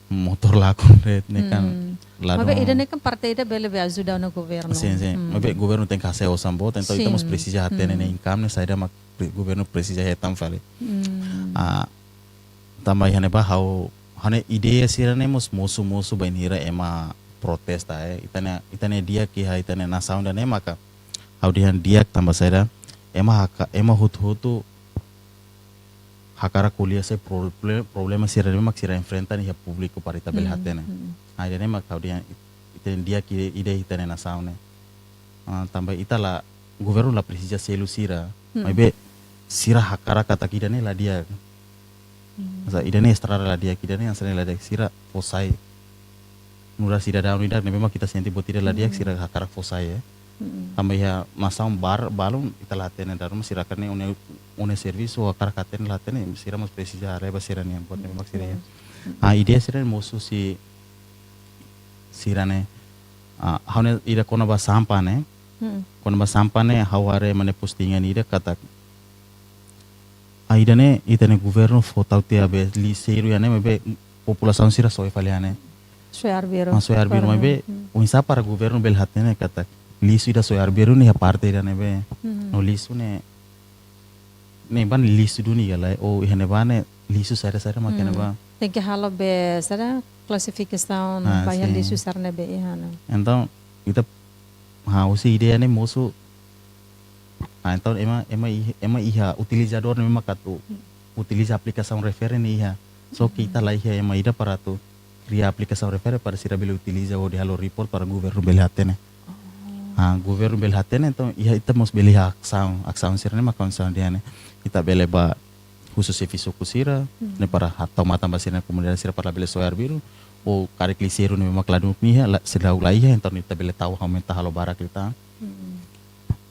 motór lakon de'it ne'e kan Hmm. ladún. Maibé ida-ne'e kan parte ida bele be ajuda ona governu. Sin, sin. Hmm. Maibé governu tenke hasa'e osan boot, entaun ita mós Sin. presiza hatene Hmm. ne'e income ne'e saida mak pre-, governu presiza hetan fali. Hmm. Ah, tanba iha ne'ebá ha'u, ha'u-nia ideia sira-ne'e mós mosu-mosu bainhira ema protesta, eh. Ita-nia, ita-nia di'ak iha ita-nia nasaun ida-ne'e maka Ha'u dehan di'ak tanba saida, ema haka, ema hotu-hotu hakarak ko'alia sai proble-, problema sira ne'ebé mak sira enfrenta iha públiku para ita bele hatene. Ah, ida-ne'e mak ha'u dehan, ita-nia di'ak ida, ita-nia nasaun ne'e. Ah, tanba ita la, governu la presiza selu sira, maibé sira hakarak katak ida-ne'e la di'ak. Masa ida-ne'e estrada la di'ak, ida-ne'e hanesan ne'e la di'ak, sira fó sai. Nu'udar sidadaun ida ne'ebé mak ita sente buat ida la di'ak, sira hakarak fó sai, eh. Tanba iha nasaun barak balun ita la hatene, dala ruma sira hakarak ne'e ó-nia, ó-nia servisu, hakarak hatene la hatene, sira mós presiza haree ba sira-nia buat ne'ebé mak sira iha. Ah, ideia sira-ne'e mosu husi sira-ne'e. Ah, ha'u-nia ida kona-ba sampah ne'e. Kona-ba sampah ne'e ha'u haree ema nia postingan ida katak, ah, ida-ne'e ita-nia governu fó tau tiha be lixeiru iha ne'e maibé populasaun sira soe fali iha ne'e. Soe arbiru. Ah, soe arbiru maibé oinsá para governu bele hatene katak lixu ida soe arbiru ne'e iha parte ida ne'ebé. No lixu ne'e, ne'ebá ne'e lixu duni ka lae, ou iha ne'ebá ne'e lixu saida-saida mak iha ne'ebá. Tenke halo be saida klasifikasaun ba iha lixu sira ne'ebé iha ne'e. Entaun, ita, ah, husi ideia ne'e mosu. Ah, entaun ema, ema iha, ema iha utilizadór ne'ebé mak atu utiliza aplikasaun refere ne'e iha. Só ke ita la iha ema ida para atu kria aplikasaun refere para sira bele utiliza hodi halo report para governu bele hatene. Ah, governu bele hatene, entaun iha ita mós bele iha asaun, asaun sira-ne'e mak asaun ida-ne'e. Ita bele bá husu xefe suku sira, ne'e para ha-, tau matan ba sira-nia komunidade sira para bele soe arbiru, ou karik lixeiru ne'ebé mak ladún iha, la, seidauk la iha, entaun ita bele tau aumenta halo barak liután.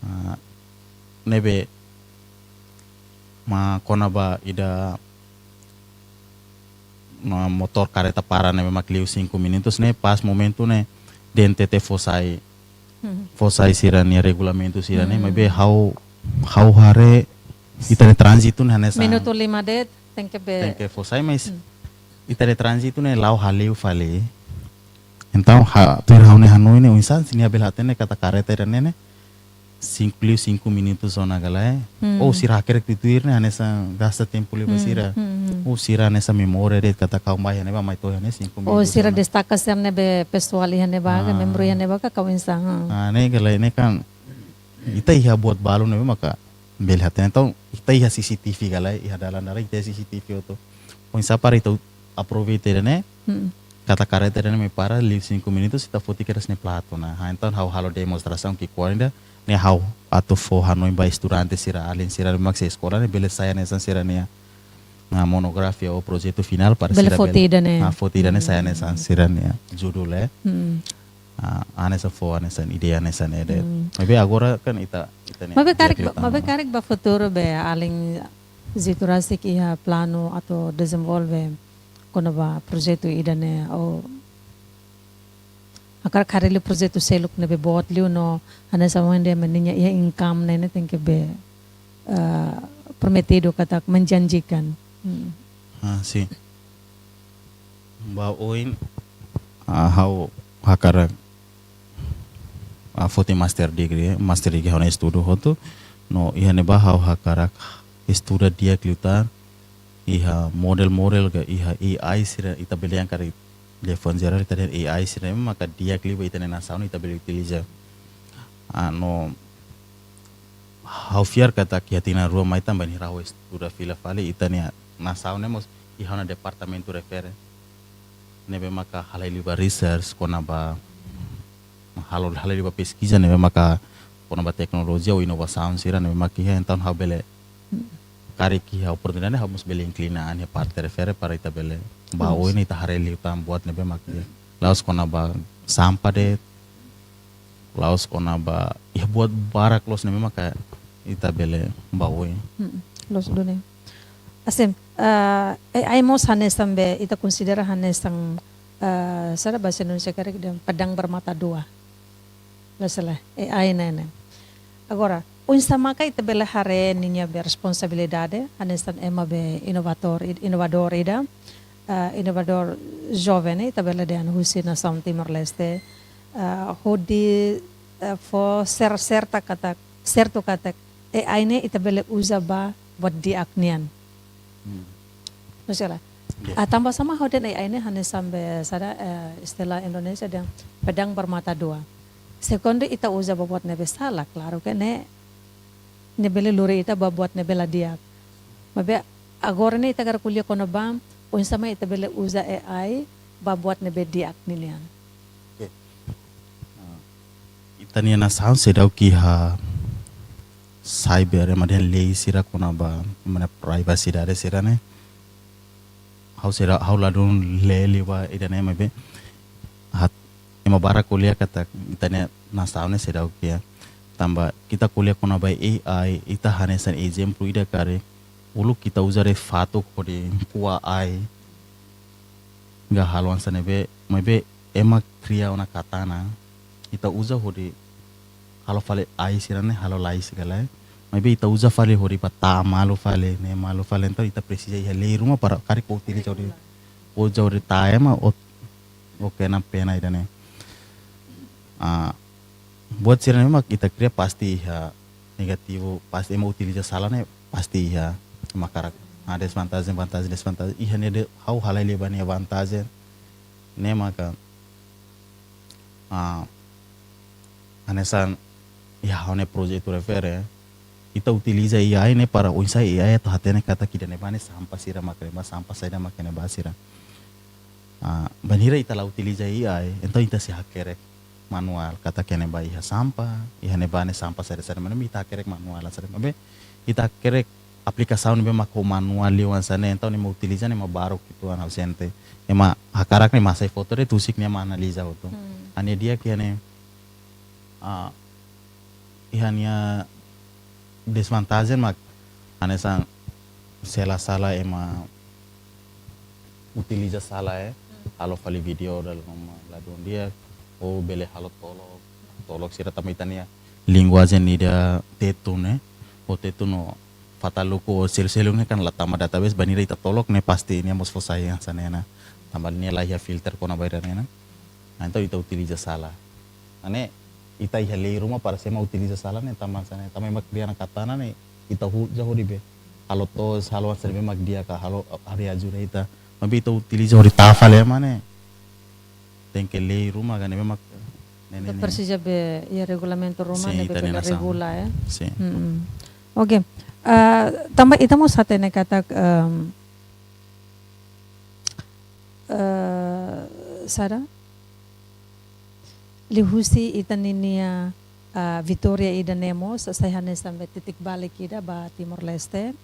Ah, ne'ebé mak kona-ba ida, no, motór karreta para ne'ebé mak liu cinco minutos ne'e, pas momentu ne'e D N T T fó sai, fó sai sira-nia regulamentu sira-ne'e, maibé ha'u, ha'u haree ita-nia tránzitu ne'e hanesan minutu lima de'it, tenke be, tenke fó sai, mas ita-nia tránzitu ne'e la'o hale'u fali. Entaun, ha, tuir ha'u-nia hanoin ne'e, oinsá nia bele hatene katak karreta ida-ne'e ne'e cinco, liu cinco minutos ona ka lae. Ou sira hakerek tuir-tuir ne'e hanesan gasta tempu liu ba sira. Ou sira hanesan memória de'it katak ha'u mai iha ne'ebá, mai to'o iha ne'e cinco minutos ona. Ou sira destaka sira ne'ebé pesoál iha ne'ebá ka, membru iha ne'ebá ka, ka oinsá. Ah, ne'e ka lae, ne'e kan ita iha buat balun ne'ebé maka bele hatene. Entaun, ita iha C C T V ka lae, iha dalan-dalan ita iha C C T V hotu. Oinsá para ita aproveita ida-ne'e, katak karreta ida-ne'e mai para liu cinco minutos, ita foti kedas nia platu ona. Ah, entaun ha'u halo demonstrasaun ki'ikoan ida, ne'e ha'u atu fó hanoin ba estudante sira, alin sira ne'ebé mak sei eskola ne'e bele sai hanesan sira-nia, ah, monografia ou projetu finál para bele sira foti bele ida-ne'e. Ah, foti ida-ne'e sai hanesan sira-nia judul, eh. Ah, hanesan fó, hanesan ideia, hanesan ne'e de'it. Maibé agora kan ita, ita-nia, maibé karik, di'ak liután, maibé karik ba futuru be alin Zito rasik iha planu atu dezenvolve kona-ba projetu ida-ne'e, ou hakarak haree liu projetu seluk ne'ebé boot liu no hanesan ohin dehan mak ninia iha income ne'e, ne'e tenke be, eh, prometidu katak menjanjikan. Ah, sin. Ba oin, ah, ha'u hakarak, ah, foti master degree, master degree ha'u-nia estudu hotu. No iha ne'ebá ha'u hakarak estuda di'ak liután iha model-model ka iha A I sira, ita bele dehan karik liafuan jerál ita dehan A I sira maka di'ak liu ba ita-nia nasaun ita bele utiliza. Ah, no ha'u fiar katak iha tinan rua mai tan bainhira ha'u estuda fila fali ita-nia nasaun ne'e mós iha ona departamentu refere ne'ebé maka halai liu ba research kona-ba halo, halai liu ba peskiza ne'ebé maka kona-ba teknolojia ou inovasaun sira ne'ebé maka iha, entaun ha'u bele karik iha oportunidade ha'u mós bele inklina an iha parte refere para ita bele ba oin ita haree liután buat ne'ebé maka iha. La'ós kona-ba sampah de'it, la'ós kona-ba iha buat barak loos ne'ebé maka ita bele ba oin. Loos duni. Asim, eh, A I mós hanesan be, ita konsidera hanesan, eh, saida bahasa Indonesia karik dehan pedang bermata dua. Masalah A I ne'e. Agora, oinsá maka ita bele haree ninia be responsabilidade, hanesan ema be inovatór, inovadór ida, eh, inovadór joven, ita bele dehan husi nasaun Timor-Leste, eh, hodi, eh, fó ser-, serta katak, sertu katak, A I ne'e ita bele uza ba buat di'ak nian. Masalah. Ah, tanba sama ha'u dehan A I ne'e hanesan be saida, eh, istilah Indonesia dehan pedang bermata dua. Se kuandu ita uza ba buat ne'ebé sala, klaru ke ne'e, ne'e bele lori ita ba buat ne'ebé la di'ak. Maibé agora ne'e ita hakarak ko'alia kona-ba oinsá mak ita bele uza A I ba buat ne'ebé di'ak ninian. Oke. Ah, ita-nia nasaun seidauk iha cyber, ema dehan lei sira kona-ba, ema nia privasidade sira-ne'e. Ha'u seidauk, ha'u ladún lee liu ba ida-ne'e maibé. Hat, ema barak ko'alia katak ita-nia nasaun ne'e seidauk iha. Tanba ita ko'alia kona-ba A I, ita hanesan ezemplu ida karik. Uluk ita uza de'it fatuk hodi ko'a ai. Enggak halo hanesan ne'ebé, maibé ema kria ona katana. Ita uza hodi halo fali ai sira-ne'e, halo lais ka lae. Maibé ita uza fali hodi ba ta'a malu fali, ne'e malu fali. Entaun ita presiza iha lei ruma para karik ó utiliza hodi, ó uza hodi ta'a ema, ó, ó kena pena ida-ne'e. Ah, buat sira-ne'e mak ita kria pasti iha negativu, pasti ema utiliza sala ne'e pasti iha, ema hakarak. Ah, desvantajen, vantajen, desvantajen. Iha ne'e de'it ha'u halai liu ba nia vantajen. Ne'e maka, ah, hanesan iha ha'u-nia projetu refere, ita utiliza A I ne'e para oinsá A I atu hatene katak ida-ne'ebá ne'e sampah sira mak ne'ebá, sampah saida mak ne'ebá sira. Ah, bainhira ita la utiliza A I, entaun ita sei hakerek manuál, katak ne'ebá iha sampah, iha ne'ebá ne'e sampah saida saida, maibé ita hakerek manuál saida, maibé ita hakerek aplikasaun ne'ebé mak ho manuál liu hanesan ne'e, entaun ne'e mak utiliza ne'e mak baruk uitoan ha'u sente. Ema hakarak ne'e mak hasai foto de'it husik nia mak analiza hotu. Hmm. Ida-ne'e di'ak iha ne'e, ah, iha nia desvantajen mak hanesan se la sala ema utiliza sala, eh, halo fali vídeo dala ruma ladún di'ak, ou bele halo tolok, tolok sira tanba ita-nia linguajen ida Tetun ne'e, ou Tetun no Fataluku ou selu-seluk ne'e kan la tama database, bainhira ita tolok ne'e pasti nia mós fó sai hanesan ne'e ona. Tanba nia la iha filter kona-ba ida-ne'e ona. Ah, entaun ita utiliza sala. Ne'e ita iha lei ruma para se ema utiliza sala ne'e tanba hanesan ne'e, tanba ema kria ona katana ne'e ita uza hodi be halo to'os, halo hanesan ne'ebé mak di'ak ka, halo, ah, hodi ajuda ita. Maibé ita utiliza hodi ta'a fali ema ne'e. Tenke lei ruma ka ne'ebé mak ne'e, ne'e, ne'e. Presiza be iha regulamentu ruma. Sin, ne'ebé ita-nia bele nasaun regula, eh. Sin. Mm-mm. Oke. Ah, tanba ita mós hatene katak, em, eh, sara? Liuhusi ita ninia, ah, vitória ida-ne'e mós, sa-, sai hanesan be titik balik ida ba Timor-Leste.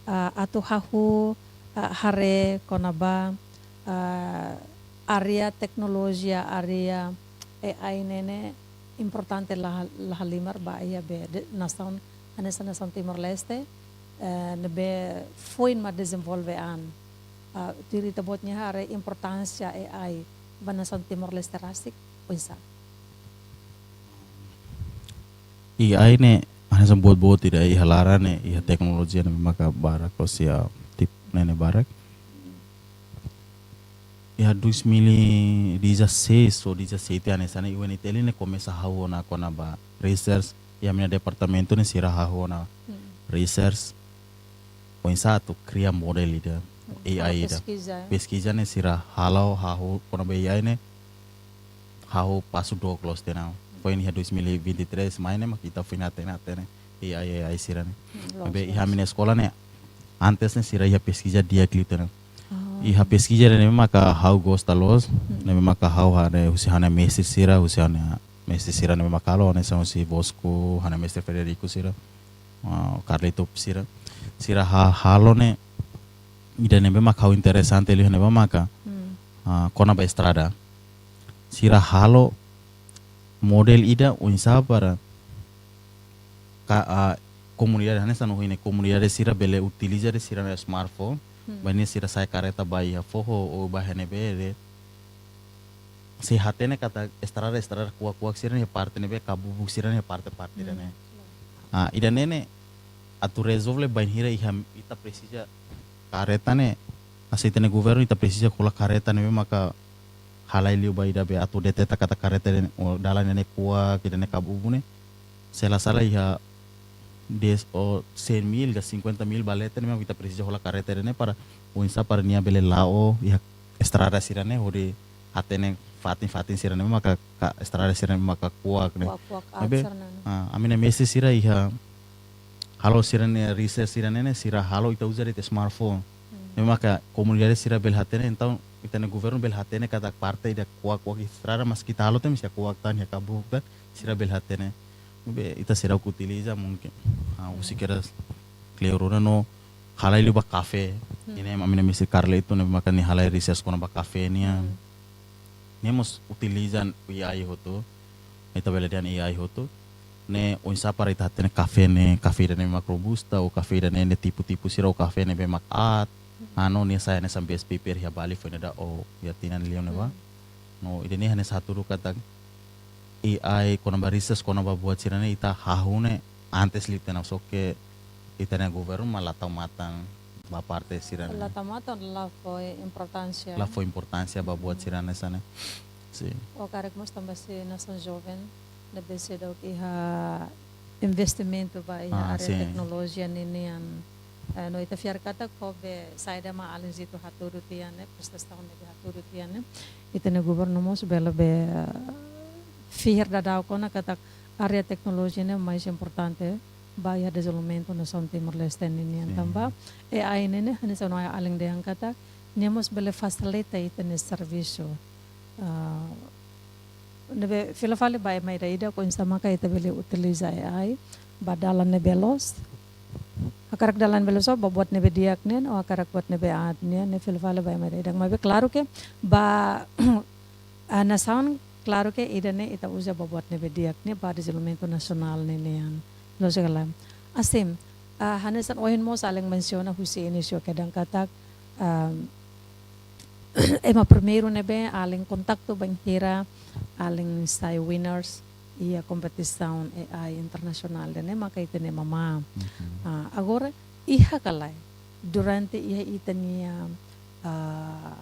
Ah, atu hahú, ah, haree kona-ba, ah, área teknolojia, área A I ne'e ne'e importante la, la halimar ba iha be de-, nasaun, hanesan nasaun Timor-Leste, eh, ne'ebé foin mak dezenvolve an. Ah, tuir ita-boot nia haree importánsia A I ba nasaun Timor-Leste rasik, oinsá? A I ne'e hanesan buat-buat ida iha laran ne'e, iha teknolojia ne'e maka barak, ou seja, tip ne'e ne'e barak. Iha dois mil e dezasseis ou dezassete hanesan ne'e U N T L ne'e komesa hahú ona kona-ba research, iha ami-nia departamentu ne'e sira hahú ona, hmm, research oinsá atu kria model ida, hmm, A I ida. Peskiza, eh? Peskiza ne'e sira halo hahú kona-ba A I ne'e, hahú pasu dook loos tiha ona. Foin iha dois mil e vinte e três mai ne'e mak ita foin hatene, hatene A I, A I sira-ne'e. Hmm, loos, loos. Maibé iha ami-nia eskola ne'e, antes ne'e sira iha peskiza di'ak liu tiha ona. Oh. Iha peskiza ne'ebé maka ha'u gosta loos, hmm, ne'ebé maka ha'u haree husi ha'u-nia mestre sira, husi ha'u-nia mestre sira ne'ebé maka halo, hanesan husi Bosco, ha'u-nia mestre Frederico sira, ah, Carlito sira. Sira ha-, halo ne'e, ida ne'ebé maka ha'u interesante liu ne'ebé maka, hmm, ah, kona-ba estrada. Sira halo model ida oinsá para ka, ah, komunidade, hanesan ohin ne'e komunidade sira bele utiliza de'it sira-nia smartphone, hmm, bainhira sira sa'e karreta ba iha foho ou ba iha ne'ebé de'it, sei hatene katak estrada, estrada kuak-kuak sira-ne'e parte ne'ebé, kabubuk sira-ne'e parte, parte, hmm, ida-ne'e. Ah, ida-ne'e ne'e atu rezolve bainhira iha ita presiza karreta ne'e, aseita ne'e governu, ita presiza hola karreta ne'ebé maka halai liu ba ida be atu deteta katak karreta ida-ne'e, ou dalan ida-ne'e kuak, ida-ne'e kabubuk ne'e. Se la sala iha dez ou cem mil ka cinquenta mil ba leten ne'ebé mak ita presiza hola karreta ida-ne'e para oinsá para nia bele la'o iha estrada sira-ne'e hodi hatene fatin-fatin sira ne'e maka, ka estrada sira ne'e maka kuak ne'e. Kuak-kuak Maibé, atsar nana. Ah, ami-nia mestre sira iha halo sira-nia research sira-ne'e ne'e, sira halo ita uza de'it smartphone. Ne'e maka komunidade sira bele hatene, entaun ita-nia governu bele hatene katak parte ida kuak-kuak estrada, maski ita halo tan, maski kuak tan, iha kabuk tan, sira bele hatene. Maibé ita seidauk utiliza mungkin. Ah, husik kedas kleur ona no halai liu ba kafé. Ne'e ami-nia mestre Carlito ne'e maka nia halai research kona-ba kafé nian. Ne'e mós utiliza A I hotu. Ita bele dehan A I hotu. Ne'e oinsá para ita hatene kafé ne'e, kafé ida-ne'e mak robusta, ou kafé ida-ne'e ne'e tipu-tipu sira, ou kafé ne'ebé mak aat. Anu nia sai hanesan best paper iha Bali foin dadauk, ou iha tinan liu ne'ebá. No ida-ne'e hanesan hatudu katak A I kona-ba research kona-ba buat sira-ne'e ita hahú ne'e antes liu tiha ona, só ke ita-nia governu mak la tau matan ba parte sira-ne'e. La tau matan, la fó importánsia. La fó importánsia ba buat sira-ne'e hanesan ne'e. Sin. Ha'u hakarak mós tanba se nasaun joven, ne'ebé seidauk iha investimentu ba iha Ah, área sin. teknolojia ninian. Eh, no ita fiar katak ho be saida mak alin Zito hatudu tiha ne'e, prestasaun ne'ebé hatudu tiha ne'e, ita-nia governu mós bele be, eh, fihir daudauk ona katak área teknolojia ne'e mais importante ba iha dezenvolvimentu nasaun Timor-Leste ninian. Sin. Tanba A I ne'e ne'e, hanesan ohin alin dehan katak, nia mós bele fasilita ita-nia servisu. Ah, ne'ebé fila fali ba ema ida-idak oinsá maka ita bele utiliza A I ba dalan ne'ebé loos. Hakarak dalan ne'ebé loos ba buat ne'ebé di'ak nian, ou hakarak buat ne'ebé aat nian, ne'e fila fali ba ema ida-idak. Maibé klaru ke ba, ah, nasaun, klaru ke ida-ne'e ita uza ba buat ne'ebé di'ak ne'e ba dezenvolvimentu nasionál ninian. Loos ka lae? Asim, ah, hanesan ohin mós alin mensiona husi inísiu kedan katak, ah, ema primeiru ne'ebé alin kontaktu bainhira alin sai winners iha kompetisaun A I internasionál ida-ne'e maka ita-nia mamá. Ah, agora, iha ka lae, durante iha ita-nia, ah,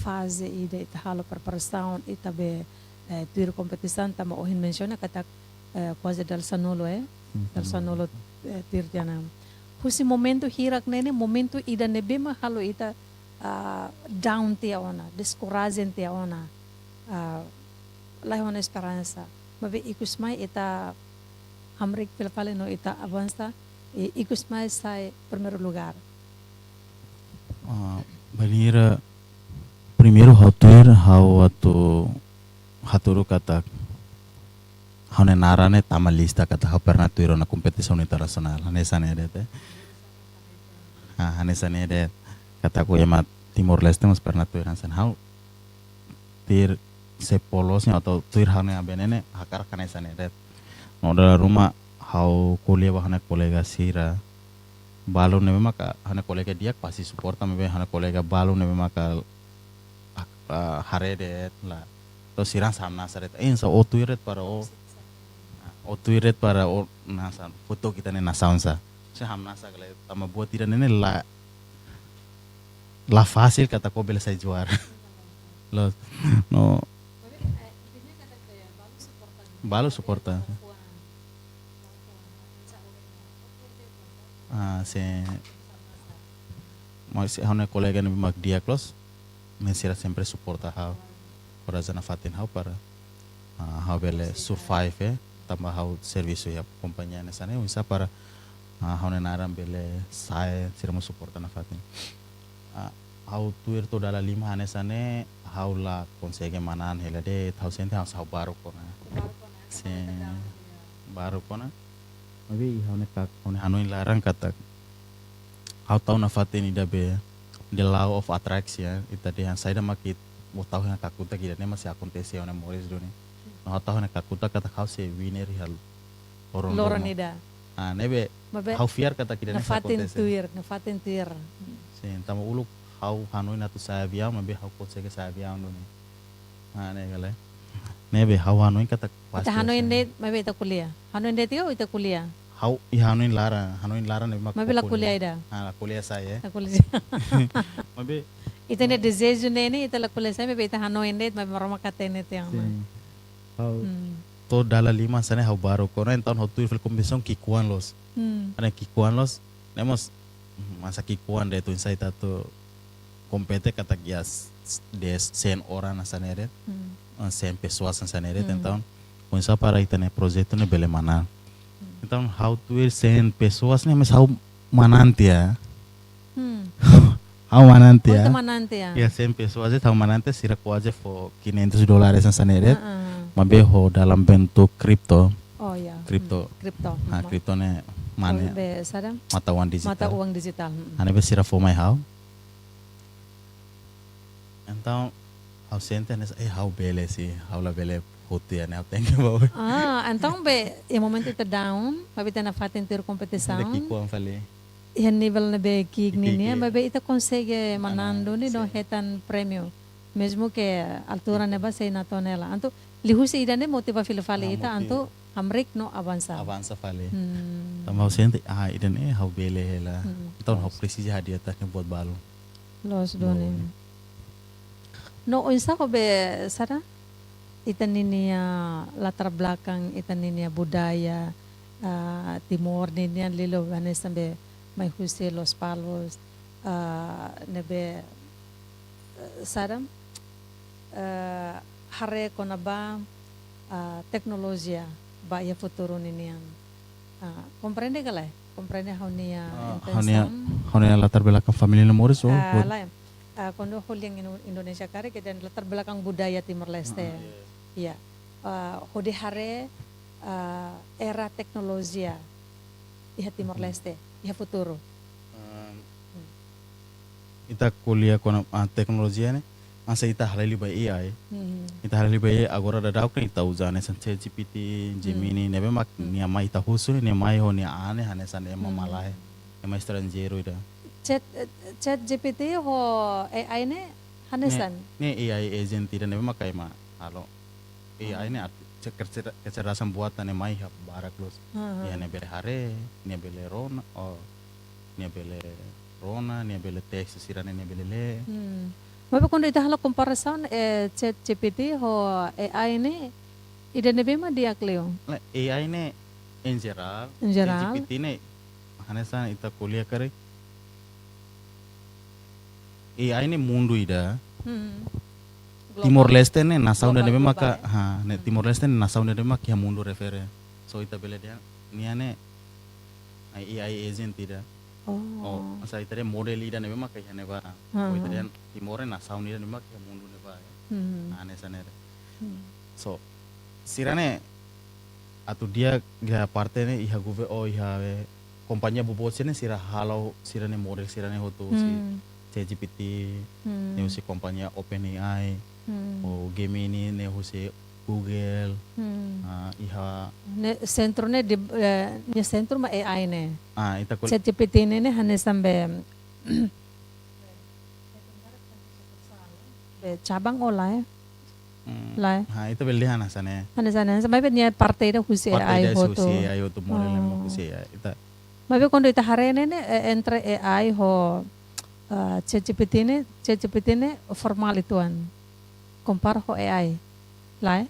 faze ida ita halo preparasaun, ita be, eh, tuir kompetisaun, tanba ohin mensiona katak, eh, kuaze dala sanulu, eh, dala sanulu, eh, tuir tiha ona. Husi momentu hirak ne'e ne'e, momentu ida ne'ebé mak halo ita, ah, down tiha ona, deskorajen tiha ona, ah, laiha ona esperansa. Maibé ikus mai ita hamriik fila fali no ita avansa, i ikus mai sai primeiru lugár. Ah, bainhira primeiru ha'u tuir, ha'u atu hatudu katak ha'u-nia naran ne'e tama lista katak ha'u pernah tuir ona kompetisaun internasionál. Hanesan ne'e de'it, eh. Ah, hanesan ne'e de'it. Katak ema Timor-Leste mós pernah tuir hanesan ha'u. Tuir se polosnya atau tuir ha'u-nia bene ne'e hakarak hanesan ne'e de'it. No dala ruma ha'u ko'alia ba ha'u-nia kolega sira. Balu ne'ebé maka ha'u-nia kolega di'ak pasti suporta, maibé ha'u-nia kolega balu ne'ebé maka, ah, ah, haree de'it lae. To'o sira hanesan hamnasa de'it. Eh, hanesan ó tuir de'it para ó, ó tuir de'it para ó, hanesan fó took ita-nia nasaun sá. Se hamnasa ka lae, tanba buat ida-ne'e ne'e la, la fasil katak ó bele sai juara. Loos, no. Balu suporta. Ah, sin. Maibé ha'u-nia kolega ne'ebé mak di'ak loos, ne'e sira sempre suporta ha'u. Korajen nafatin ha'u para, ah, ha'u bele survive, eh, tanba ha'u servisu iha kompañia hanesan ne'e, oinsá para, ah, ha'u-nia naran bele sai, sira mós suporta nafatin. Ah, ha'u tuir to'o dala lima hanesan ne'e, ha'u la konsege manán hela de'it, ha'u sente hanesan ha'u baruk ona. Sin, baruk ona. Maibé ha'u-nia kak-, ha'u-nia hanoin laran katak ha'u tau nafatin ida be the law of attraction, ita dehan saida mak ita tau iha kakutak ida-ne'e mak sei akontese iha ona moris duni. No ha'u tau iha kakutak katak ha'u sei winner iha loron, loron ruma ida. Ah, ne'ebé, maibé ha'u fiar katak ida-ne'e sei akontese. Nafatin tuir, nafatin tuir. Sin, tanba uluk ha'u hanoin atu sa'e aviaun, maibé ha'u konsege sa'e aviaun duni. Ah, ne'e ka lae. Ne'ebé ha'u hanoin katak pasti. Ita hanoin de'it, maibé ita ko'alia. Hanoin de'it tiha, ita ko'alia. Ha'u, i hanoin laran, hanoin laran ne'ebé mak ko'alia. Maibé la ko'alia ida. Ah, la ko'alia sa'e, eh. La ko'alia sa'e. Maibé ita-nia dezeju ne'e ne'e, ita la ko'alia sa'e, maibé ita hanoin de'it, maibé Maromak hatene tiha ona. Sin. Ha'u, hmm, to'o dala lima hanesan ne'e ha'u baruk ona, entaun ha'u tuir fali kompetisaun ki'ikoan loos. Hmm. Hanesan ki'ikoan loos, ne'e mós, hmm, hanesan ki'ikoan de'it, atu sai atu kompete katak iha s-, s-, de sen orang hanesan ne'e de'it, sen pessoas hanesan ne'e de'it, entaun oinsá para ita-nia projetu ne'e bele manán. Entaun, ha'u tuir sen pessoas ne'e, mas ha'u manán tiha. Ha'u manán tiha. Ha'u manán tiha. Iha sen pessoas de'it ha'u manán tiha, sira kuaze fó quinhentos dólares hanesan ne'e de'it. Maibé ho dalam bentuk kripto. Oh ya. Kripto. Kripto. Ha, kripto ne'e mane. Be sada? Mata uang dijitál. Mata uang dijitál. Hanesan be sira fó mai ha'u. Entaun, ha'u sente hanesan, eh, ha'u bele sih, ha'u labele hotu ya, ne'e ha'u tenke ba. Ah, entaun be, iha momentu ita down, maibé ita nafatin tuir kompetisaun. Ita ki'ik-oan fali. Iha nivel ne'ebé ki'ik nian, maibé ita konsege manán duni no hetan prémiu. Mesmu ke altura ne'ebá sei natoon hela. Entaun, liuhusi ida-ne'e motiva fila fali ita, entaun hamriik no avansa. Avansa fali. Tanba ha'u sente, ah, ida-ne'e ha'u bele hela. Entaun ha'u presiza hadi'a tan ne'e buat balu. Loos duni. No oinsá ho be sada? Ita ninia latar belakang, ita ninia budaya, ah, Timor ninian liu hanesan be mai husi Lospalos, ah, ne'ebé, eh, sada? Eh, haree kona-ba, ah, teknolojia ba iha futuru ninian. Ah, komprende ka lae? Komprende ha'u-nia intensaun? Ha'u-nia latar belakang família no moris, oh, lae. Ah, kuandu ho lian Indo-, Indonézia karik, ida-ne'e latar belakang budaya Timor-Leste. Iya. Ah, hodi haree, ah, era teknolojia iha Timor-Leste, iha futuru. Ita ko'alia kona-ba teknolojia ne'e, hanesan ita halai liu ba A I. Ita halai liu ba A I, agora daudaun ne'e ita uza hanesan ChatGPT, Gemini, ne'ebé mak nia mai ita husu ne'e, nia mai ho nia an ne'e hanesan ema malae, ema estranjeiru ida. Chat, eh, ChatGPT ho A I ne'e hanesan? Ne'e, ne'e A I agent ida ne'ebé mak ema halo. A I ne'e arti, ce-, kecer-, kecerdasan buatan ne'e mai iha barak loos. Iha ne'e bele haree, nia bele rona, oh, nia bele rona, nia bele teks sira-ne'e, nia bele lee. Maibé kuandu ita halo komparasaun, eh, ChatGPT ho A I ne'e, ida ne'ebé mak di'ak liu? Ne'e, A I ne'e, en jerál, ChatGPT ne'e, hanesan ita ko'alia karik, A I ne'e mundu ida. Globál. Timor-Leste ne'e nasaun ida ne'ebé maka, ha, ne'e Timor-Leste ne'e nasaun ida ne'ebé mak iha mundu refere. So ita bele dehan, nia ne'e, ai, A I agent ida. Oh. Oh, hanesan ita dehan model ida ne'ebé mak iha ne'ebá. So ita dehan Timor ne'e nasaun ida ne'ebé mak iha mundu ne'ebá, ya. Hanesan ne'e. So, sira-ne'e atu di'ak iha parte ne'e iha gover-, oh, iha, eh, kompañia boboot sira-ne'e sira halo sira-nia model sira-ne'e hotu husi ChatGPT, ne'e husi kompañia OpenAI, ou Gemini ne'e husi Google, ah, iha. Ne'e sentru ne'e di, eh, nia sentru mak A I ne'e. Ah, ita kol- ChatGPT ne'e, ne'e hanesan be, be cabang olah, eh. Lae. Ha, ita bele dehan hanesan ne'e. Hanesan ne'e, hanesan ne'e, maibé nia parte ida husi A I hotu. Parte ida husi A I hotu, model ne'e mak husi A I. Ita. Maibé kuandu ita haree ne'e, ne'e, eh, entre A I ho, eh, ChatGPT ne'e, ChatGPT ne'e formál uitoan. Kompara ho A I. Lae?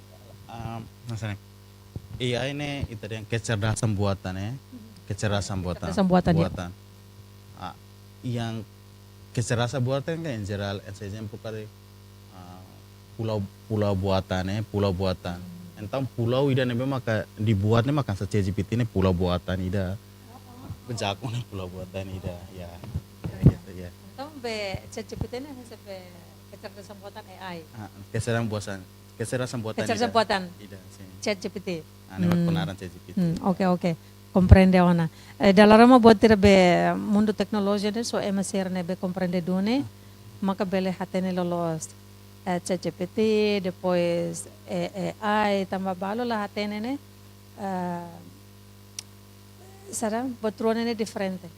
Ah, hanesan ne'e. A I ne'e, ita dehan kecerdasan buatan ne'e. Kecerdasan buatan. Kecerdasan buatan, ya. Buatan. Ah, yang kecerdasan buatan kan en jerál, hanesan ezemplu karik, ah, pulau, pulau buatan, eh, pulau buatan. Entaun pulau ida ne'ebé maka dibuat ne'e maka hanesan ChatGPT ne'e pulau buatan ida. Be jago ne'e pulau buatan ida, ya. Ya, gitu, ya. Entaun be ChatGPT ne'e hanesan be kecerdasan buatan A I. Ah, kecerdasan buatan, kecerdasan buatan ida. Kecerdasan buatan. Ida, sin. ChatGPT. Ah, ne'e mak kenaran ChatGPT. Hmm, oke, oke. Komprende ona. Eh, dala ruma buat sira be mundu teknolojia ne'e só ema sira ne'ebé komprende duni, maka bele hatene loloos. Eh, ChatGPT, depois, eh, A I, tanba balu la hatene ne'e, eh, sira buat rua ne'e diferente.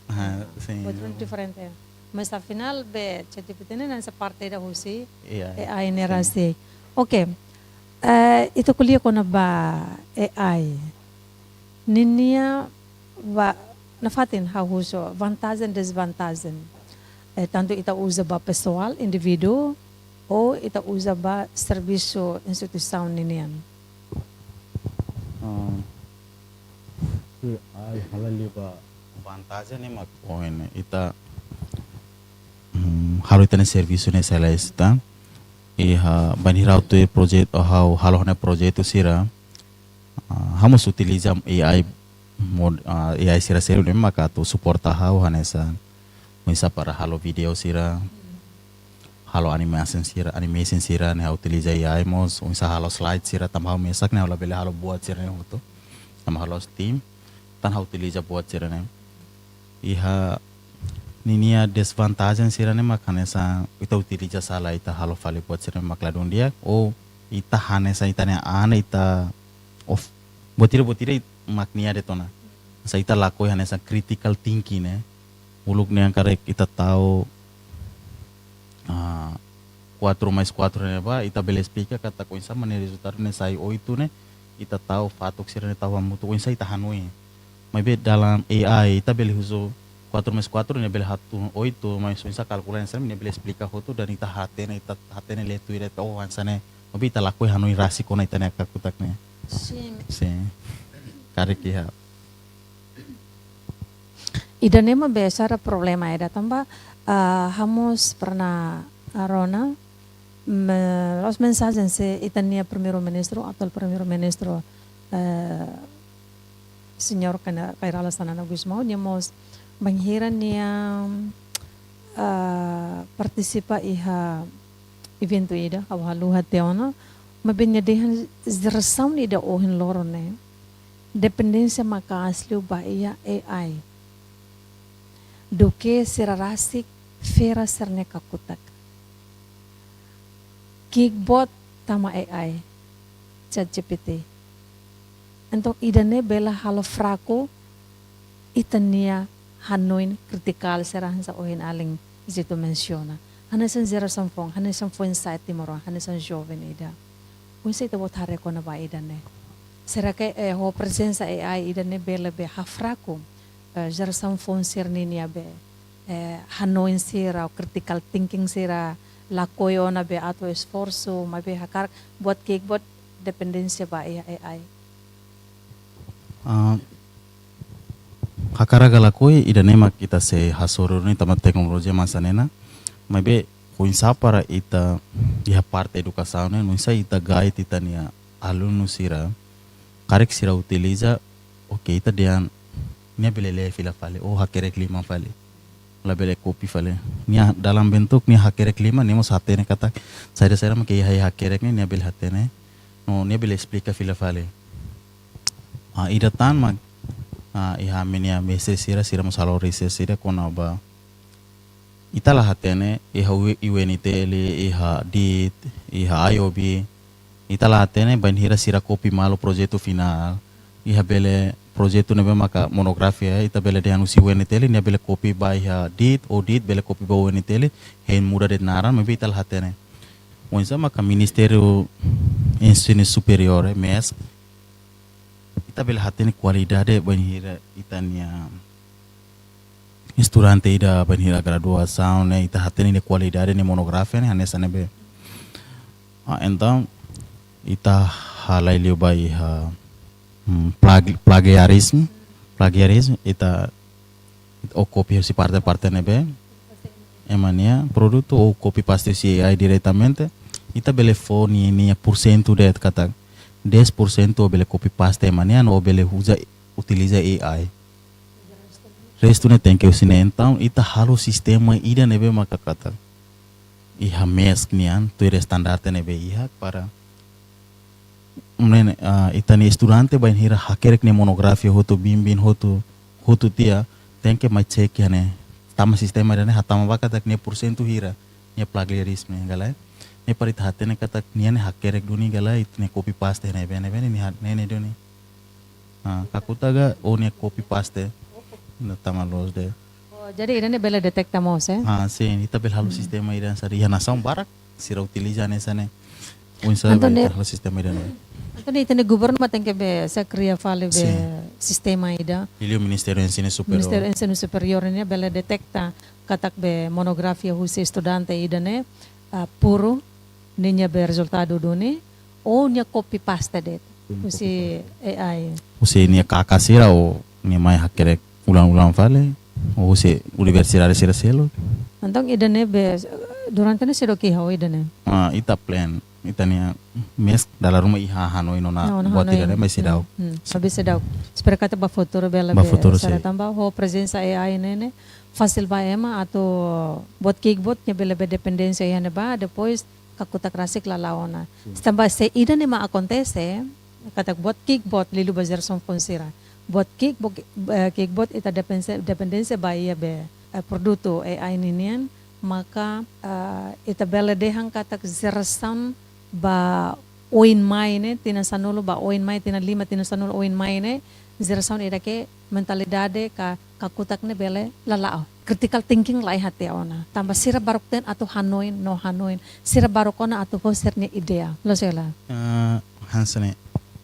Ah, sin. Buat rua ne'e diferente. Mas afinál be ChatGPT ne'e hanesan parte ida husi A I ne'e rasik. Oke. Eh, ita ko'alia kona-ba A I. Ninia ba, nafatin ha'u husu, vantajen, dezvantajen. Eh, tantu ita uza ba pesoál, indivíduu, ou ita uza ba servisu instituisaun ninian. Ah, se A I halai liu ba vantajen ne'e mak ohin ne'e ita, hmm, halo ita-nia servisu ne'e sala esta. Iha bainhira ha'u tuir projetu, ha'u halo ha'u-nia projetu sira, ah, ha'u mós utiliza A I mod-, ah, A I sira seluk ne'e maka atu suporta ha'u hanesan oinsá para halo vídeo sira, halo animation sira, animation sira ne'e ha'u utiliza A I mós, oinsá halo slide sira tanba ha'u mesak ne'e ha'u labele halo buat sira ne'e hotu. Tanba ha'u la'ós tim, tan ha'u utiliza buat sira ne'e. Iha ninia desvantajen sira ne'e mak hanesan ita utiliza sala ita halo fali buat sira ne'e mak ladún di'ak, ou ita hanesan ita-nia an ita of buat ida-buat ida mak nia de'it ona. Hanesan ita lakohi hanesan critical thinking ne'e. Uluk ne'e karik ita tau, ah, quatro mais quatro ne'ebá, ita bele esplika katak oinsá mak nia rezultadu ne'e sai oito ne'e, ita tau fatuk sira ne'e tau hamutuk oinsá ita hanoin. Maibé dalam A I, ita bele husu quatro mais quatro ne'e bele hatun oito, mas oinsá kalkula hanesan ne'e nia bele esplika hotu dan ita hatene, ita hatene lee tuir de'it, oh, hanesan ne'e. Maibé ita lakohi hanoin rasik ona ita-nia kakutak ne'e. Sin. Sin. Karik iha. Ida-ne'e mak be sara problema ida tanba, ah, ha'u mós pernah, ah, rona, me, la'ós mensajen se ita-nia Primeiru-Ministru, atuál Primeiru-Ministru, eh, Señór Kay Rala Xanana Gusmão, nia mós bainhira nia, ah, partisipa iha eventu ida, ha'u haluha tiha ona, maibé nia dehan jerasaun ida ohin loron ne'e dependénsia maka'as liu ba iha A I duké sira rasik fera sira-nia kakutak. Ki'ik boot tama A I, ChatGPT. Entaun ida-ne'e bele halo fraku ita-nia hanoin kritikál sira hanesan ohin alin Zito mensiona. Hanesan jerasaun foun, hanesan foin-sa'e timoroan, hanesan joven ida. Oinsá ita-boot haree kona-ba ida-ne'e? Será que, eh, ho prezensa A I ida-ne'e bele be hafraku, eh, jerasaun foun sira ninia be, eh, hanoin sira, critical thinking sira, lakohi ona be atu esforsu, maibé hakarak buat ki'ik boot dependénsia ba iha A I? Ah, hakarak ka lakohi, ida-ne'e mak ita sei hasoru ne'e tanba teknolojia mak hanesan ne'e ona. Maibé, oinsá para ita iha parte edukasaun ne'e, oinsá ita guide ita-nia alunu sira. Karik sira utiliza, oke, ita dehan nia bele lee fila fali, ou hakerek liman fali. Labele kopi fali. Nia dalam bentuk nia hakerek liman, nia mós hatene katak saida-saida mak iha hakerek ne'e, nia bele hatene. No nia bele esplika fila fali. Ah, ida tan mak, ah, iha ami-nia mestre sira, sira mós halo research sira kona-ba. Ita la hatene, iha U-, U N T L, iha dit, iha I O B. Ita la hatene, bainhira sira kopi malu projetu finál. Iha bele projetu ne'ebé maka monografia, ita bele dehan husi U N T L, nia bele kopi ba iha dit, ou dit, bele kopi ba U N T L, hein muda de'it naran, maibé ita la hatene. Oinsá maka Ministériu Ensinu Superiór, eh, MESC, ita bele hatene kualidade bainhira ita-nia estudante ida bainhira graduasaun ne'e, ita hatene nia kualidade nia monografia ne'e, hanesan ne'ebé. Ah, entaun, ita halai liu ba iha, hmm, plagi-, plagiarizmu, plagiarizmu, ita, ita ou kopi husi parte-parte ne'ebé ema nia produtu ou copy paste husi A I diretamente, ita bele fó nia, nia porsentu de'it katak dez por cento ou bele copy paste ema nian ou bele uza, utiliza A I. Restu ne'e tenke husi ne'e. Entaun, ita halo sistema ida ne'ebé maka katak iha MESC nian, tuir estandarte ne'ebé iha para ne'e, ah, ita-nia estudante bainhira hakerek nia monografia hotu, bimbin hotu, hotu tiha, tenke mai cek iha ne'e. Tama sistema ida-ne'e hatama ba katak nia porsentu hira, nia plagiarizmu ka lae. Ne'e para ita hatene katak nia ne'e hakerek duni ka lae, ita-nia copy paste ne'ebé, ne'ebé, nia ha-, ne'e, ne'e duni. Ah, kakutak ka, ou nia copy paste. Nia tama loos de'it. Oh, jadi ida-ne'e bele detekta mós, eh? Ah, sin, ita bele halo sistema ida hanesan ne'e iha nasaun barak, sira utiliza hanesan ne'e. Oinsá Entaun be ne'e, ita halo sistema ida-ne'e. Entaun ne'e ita-nia governu mak tenke be, sei kria fali be Sin. sistema ida. Liuliu Ministériu Ensinu Superiór. Ministériu Ensinu Superiór ne'e bele detekta katak be monografia husi estudante ida-ne'e, ah, puru, ninia be rezultadu duni, ou nia copy paste de'it. Nia husi copy paste. A I. Husi nia kaka sira ou nia mai hakerek ulang-ulang fali, ou husi universidade sira seluk. Entaun ida-ne'e be durante ne'e seidauk iha ida-ne'e. Ah, ita plan, ita-nia mes dala ruma iha hanoin ona. Ona buat hanoin. Ida-ne'e, maibé seidauk. Hmm, hmm. Maibé seidauk. Espera katak ba futuru bele. Ba be futuru sara sei. Tanba ho prezensa A I ne'e ne'e fasil ba ema atu buat ki'ik buat nia bele be dependénsia iha ne'ebá, depois kakutak rasik la la'o ona. Hmm. Tanba se ida-ne'e mak akontese, katak buat ki'ik buat liuliu ba jerasaun foun sira. Buat ki'ik buat, eh, ki'ik buat ita dependénsia, dependénsia ba iha be, eh, produtu A I ninian, maka, eh, ita bele dehan katak jerasaun ba oin mai ne'e, tinan sanulu ba oin mai, tinan lima, tinan sanulu oin mai ne'e, jerasaun ida ke mentalidade ka kakutak ne'e bele la la'o. Critical thinking la iha tiha ona. Tanba sira baruk ten atu hanoin, no hanoin. Sira baruk ona atu ho sira-nia ideia. Loos ka lae? Eh, hanesan ne'e.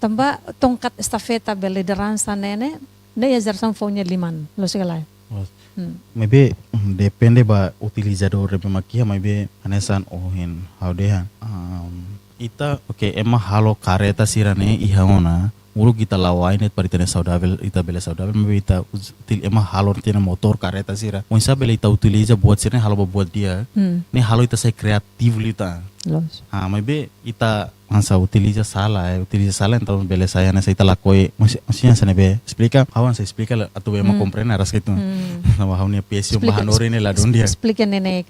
Tanba tongkat estafeta be lideransa ne'e ne'e, ne'e iha jerasaun foun nia liman. Loos ka lae? Loos. Hmm. Maibé, hmm, depende ba utilizadór ne'ebé mak iha, maibé hanesan ohin ha'u dehan. Um, ita, oke, ema halo karreta sira-ne'e iha ona. Uluk ita la'o ai ne'e para ita-nia saudavel, ita bele saudavel, maibé ita us-, util-, ema halo tiha ona motór karreta sira. Oinsá bele ita utiliza buat sira-ne'e halo ba buat di'ak. Hmm. Ne'e halo ita sai kreativu liután. Loos. Ah, maibé ita hanesan utiliza sala, eh, utiliza sala, entaun bele sai hanesan ita lakohi, mós, mós hanesan ne'ebé esplika, ha'u hanesan esplika la, atu be ema, hmm, komprende rasik itu. Hmm. Tanba ha'u-nia passion ba hanorin ne'e ladún di'ak. Esplika ne'e ne'e.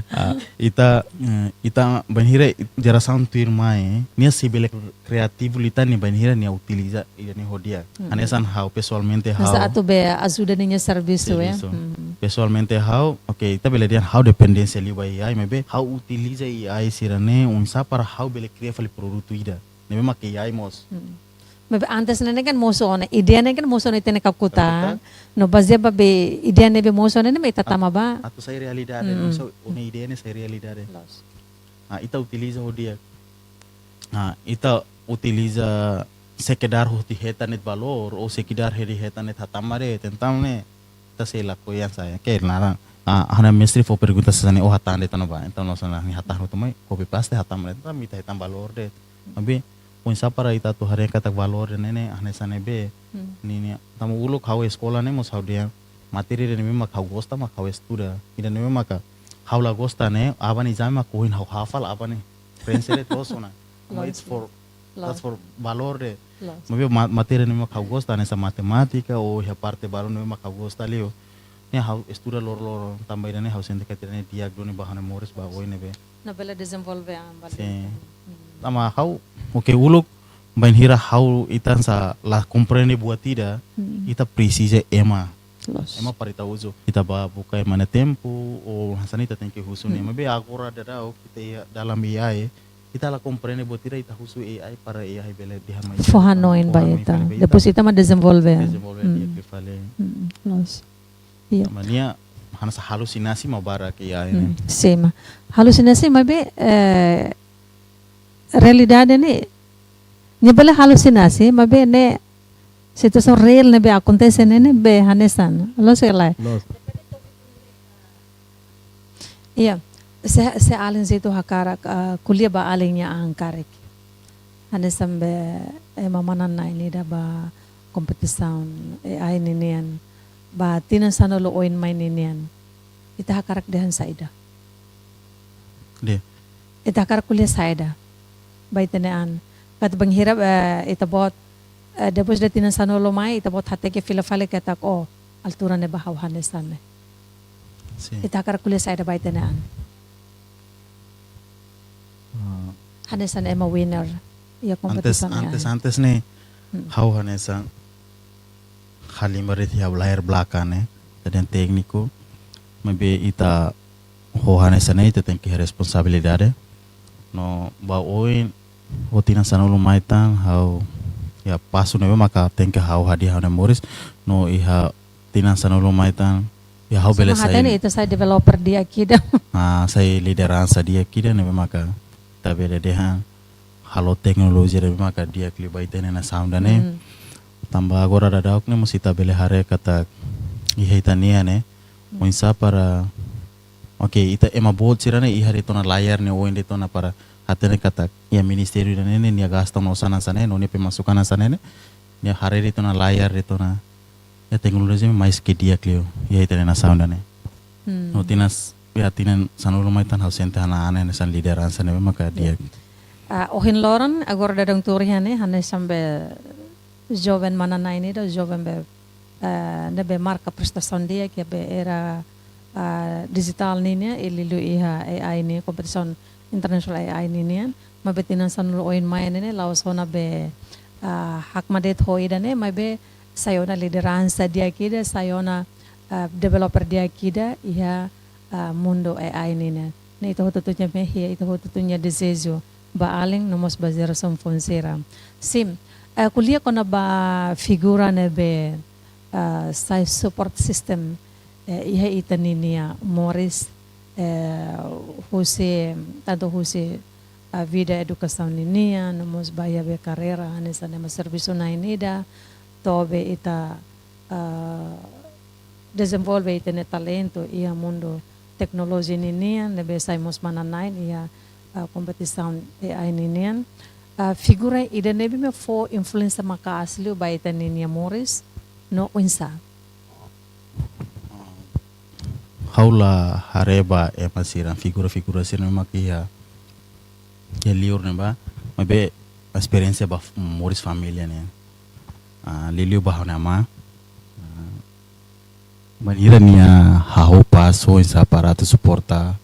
Ah, ita, eh, ita bainhira jerasaun tuirmai, nia sei bele kreativu liután nia bainhira nia utiliza ida-ne'e ho di'ak. Hmm. Hanesan ha'u pesoalmente ha'u. Hanesan atu be ajuda ninia servisu, eh. Servisu. Hmm. Pesoalmente ha'u, oke, ita bele dehan ha'u dependénsia liu ba A I, maibé ha'u utiliza A I sira-ne'e oinsá para ha'u bele kria fali produtu ida. Ne'ebé mak A I mós. Hmm. Maibé antes ne'e kan mosu ona, ideia ne'e kan mosu ona ita-nia kakutak. Kakutak. No bazeia ba be ideia ne'ebé mosu ona ne'e mak ita tama ba. Atu sai realidade, hmm, oinsá ona ideia ne'e sai realidade. Loos. Ah, ita utiliza ho di'ak. Ah, ita utiliza sekedar hodi hetan de'it valór, ou sekedar hodi hetan de'it hatama de'it, entaun ne'e, ita sei lakohi hanesan ne'e, ke naran. Ah, ha'u-nia mestre fó pergunta hanesan ne'e, ó hatán de'it ona ba. Entaun, hanesan ne'e, nia hatán hotu mai, copy paste hatama de'it, entaun ita hetan valór de'it. Maibé, oinsá para ita atu haree katak valór de'it ne'e ne'e, hanesan ne'ebé. Hmm. Ninia, tanba uluk ha'u eskola ne'e mós ha'u dehan, matéria ida ne'ebé mak ha'u gosta mak ha'u estuda. Ida ne'ebé maka ha'u la gosta ne'e, aban ezame mak ohin ha'u hafal, aban ne'e. Prensa de'it loos ona. Loos. It's for, that's for valór de'it. Loos. Maibé ma-, matéria ne'ebé mak ha'u gosta, hanesan matemátika, ou iha parte balu ne'ebé mak ha'u gosta liu. Ne'e ha'u estuda loroloron, tanba ida-ne'e ha'u sente katak ida-ne'e di'ak duni ba ha'u-nia moris ba oin ne'ebé. No bele dezenvolve an ba. Sin. Liu. Tanba ha'u, oke, uluk, bainhira ha'u ita hanesan la komprende buat ida, hmm, ita presiza ema. Loos. Ema para ita uza. Ita bá buka ema nia tempu, ou hanesan ne'e ita tenke husu nia. Hmm. Maibé agora daudaun ita iha dalam A I, ita la komprende buat ida, ita husu A I para A I bele dehan mai. Fó hanoin ba ita. Fó hanoin ba ita. Depois ita mak dezenvolve. Dezenvolve, hmm, di'ak liu fali. Hmm, loos. Iya. Tanba nia hanesan halusinasi mak barak iha ne'e. Hmm, sin mak. Halusinasi maibé, eh, realidade ne'e, nia bele halusinasi, maibé ne'e situasaun reál ne'ebé akontese ne'e ne'e be hanesan. Loos ka lae? Loos. Iya, se, se alin sira hakarak, ah, ko'alia ba alin nia an karik. Hanesan be, eh, ema manán-na'in ida ba kompetisaun, eh, A I ninian, ba tinan sanulu oin mai ninian. Ita hakarak dehan saida? Di'ak. Ita hakarak ko'alia saida ba ita-nia an? Katak bainhira, eh, ita-boot, eh, depois de tinan sanulu mai, ita-boot hateke fila fali katak, oh, altura ne'ebá ha'u hanesan ne'e. Sin. Ita hakarak ko'alia saida ba ita-nia an? Ah. Hanesan ema winner iha kompetisaun ne'e. Antes, antes, antes ne'e, hmm, ha'u hanesan halimar de'it iha layar belakang ne'e, ita dehan tékniku, maibé ita ho hanesan ne'e, ita tenke iha responsabilidade. No ba oin, ho tinan sanulu mai tan, ha'u, iha pasu ne'ebé maka tenke ha'u hadi'a ha'u-nia moris, no iha tinan sanulu mai tan, iha ha'u bele sai. Hatene ita sai developer di'ak ida. Ah, sai lideransa di'ak ida ne'ebé maka ita bele dehan halo teknolojia ne'ebé maka di'ak liu ba ita-nia nasaun ida-ne'e. Hmm. Tanba agora daudaun ne'e mós ita bele haree katak iha ita-nia ne'e. Hmm. Oinsá para, oke, ita ema boot sira-ne'e iha de'it ona layar ne'e oin de'it ona para hatene katak iha ministériu ida-ne'e ne'e nia gasta ona osan hanesan ne'e, no nia pemasukan hanesan ne'e ne'e. Nia haree de'it ona layar de'it ona. Iha teknolojia mais ke di'ak liu iha ita-nia nasaun ida-ne'e. Hmm. No tinan s-, ya tinan sanulu mai tan ha'u sente ha'u-nia an ne'e hanesan lideransa ne'ebé maka di'ak. Ah, ohin loron agora daudaun tuur iha ne'e hanesan be joven manán-na'in ida, joven be, eh, ne'ebé marka prestasaun di'ak iha be era, ah, dijitál ninian, liuliu iha A I nian, kompetisaun internasionál A I ninian. Maibé tinan sanulu oin mai ne'e ne'e la'ós ona be, ah, hakmatek ho ida-ne'e, maibé sai ona lideransa di'ak ida, sai ona, ah, developer di'ak ida iha, ah, mundu A I ninian. Ne'e ita hotu-hotu nia mehi, ita hotu-hotu nia dezeju ba alin no mós ba jerasaun foun sira. Sim, eh, ko'alia kona-ba figura ne'ebé, eh, sai support system, eh, iha ita ninia moris, eh, husi, tantu husi, eh, vida edukasaun ninian, no mós ba iha be karreira, hanesan ema servisu na'in ida, to'o be ita, eh, dezenvolve ita-nia talentu iha mundu teknolojia ninian, ne'ebé sai mós manán-na'in iha, ah, kompetisaun A I ninian. Ah, figura ida ne'ebé mak fó influénsia maka'as liu ba ita ninia moris no oinsá? Ha'u la haree ba ema sira, figura-figura sira mak iha, iha liur ne'ebá, maibé esperiénsia ba f-, moris família ne'e. Ah, liuliu ba ha'u-nia amá. Ah, bainhira nia hahú pas ho oinsá para atu suporta,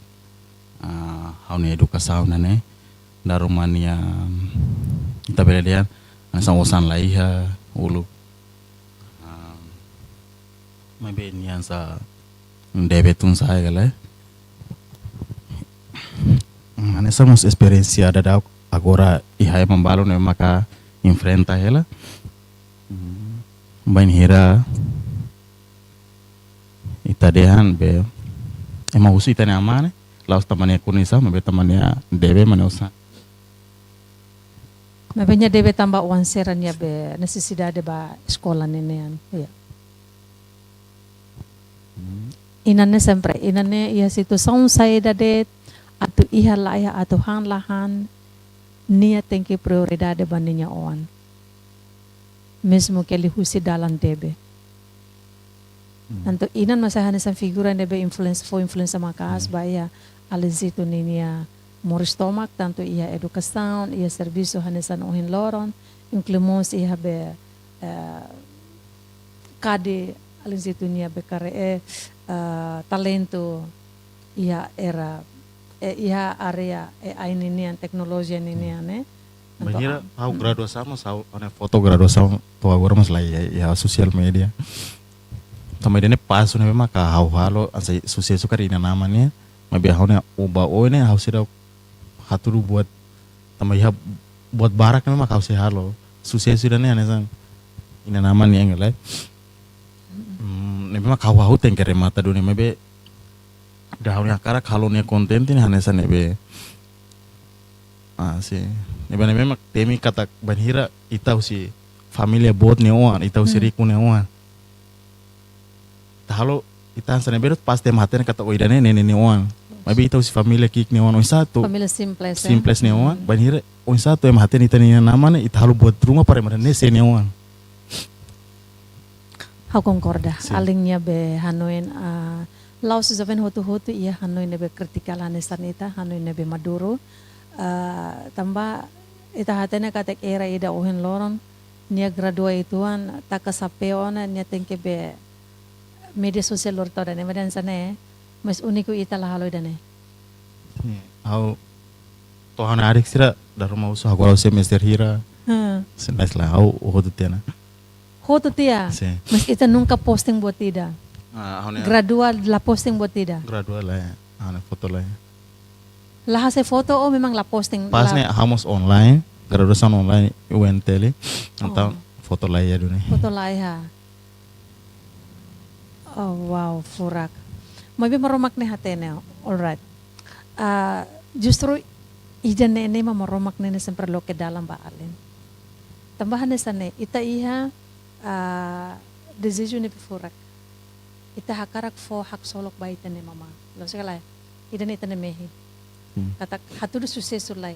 ah, ha'u-nia edukasaun ne'e. Dala ruma nia, ita bele dehan, hanesan osan la iha, uluk. Ah, maibé nia hanesan debe tun sa'e ka lae. Hmm, hanesan mós esperiénsia daudaun agora iha ema balu ne'ebé maka enfrenta hela. Hmm, bainhira ita dehan be ema husu ita-nia amá ne'e, la'ós tanba nia kondisaun, maibé tanba nia debe, mak nia osan. Maibé nia debe tanba oan sira-nia be nesesidade ba eskola ninian. Ya. Hmm. Inan ne'e sempre, inan ne'e iha situasaun saida de'it, atu iha la iha, atu han la han, nia tenke prioridade ba ninia oan. Mezmu ke liuhusi dalan debe. Hmm. Entaun inan mós sai hanesan figura ne'ebé influénsia, fó influénsia maka'as, hmm, ba iha alizitu ninia moris tomak, tantu iha edukasaun, iha servisu hanesan ohin loron, inklui mós iha be, eh, kade alizitu nia be karre-, eh, eh, talentu iha era, eh, iha área, eh, A I ninian, teknolojia ninian, eh. Entaun, bainhira ha'u, hmm, graduasaun mós ha'u, ha'u-nia foto graduasaun to'o agora mós la iha, iha sosiál média. Tanba ida-ne'e pasu ne'ebé maka ha'u halo, hanesan susesu karik inan-aman nian, maibé ha'u-nia oba oin ne'e ha'u seidauk hatudu buat, tanba iha buat barak ne'ebé maka ha'u sei halo. Susesu ida-ne'e hanesan inan-aman nian ka lae. Hmm, ne'ebé maka ha'u, ha'u tenke remata duni, maibé ida ha'u-nia hakarak halo nia kontente ne'e hanesan ne'ebé. Ah, sin. Ne'ebé, ne'ebé mak temi katak bainhira ita husi família boot nia oan, ita husi, hmm, riku nia oan. Ita halo, ita hanesan ne'ebé pasti ema hatene katak o ida-ne'e ne'e nia oan. Maibé ita husi família ki'ik nia oan, oinsá atu, família simples, eh, simples nia oan. Hmm. Bainhira oinsá atu ema hatene ita-nia inan-aman ne'e, ita halo buat ruma para ema hatene ne'e sé nia oan. Ha'u konkorda. Sin. Alin nia be hanoin, ah, la'ós joven hotu-hotu iha hanoin ne'ebé kritikál hanesan ita, hanoin ne'ebé maduru. Ah, tanba ita hatene katak era ida ohin loron, nia gradua uitoan, taka xapeu ona, nia tenke be média sosiál lori tau ida-ne'e, mak hanesan ne'e, mas úniku ita la halo ida-ne'e. Sin, ha'u to'o ha'u-nia adik sira dala ruma husu agora ha'u semester hira. Hmm. Sin, mas la ha'u hotu tiha ona. Hotu tiha? Sin. Mas ita nunka posting buat ida? Ah, ha'u-nia gradua la posting buat ida? Gradua la iha, ha'u-nia foto la iha. La hasai foto, oh, memang la posting, pas la ne'e ha'u mós online, graduasaun online U N T L. Entaun, oh, foto la iha duni. Foto la iha. Oh, wow, furak. Maibé Maromak ne'e hatene, alright. Ah, justru ida-ne'e ne'e mak Maromak ne'e ne'e sempre loke dalan ba alin. Tanba hanesan ne'e, ita iha, ah, dezeju ne'ebé furak. Ita hakarak fó haksolok ba ita-nia mamá. La'ós ka lae, ida-ne'e ita-nia mehi. Hmm. Katak hatudu susesu lai.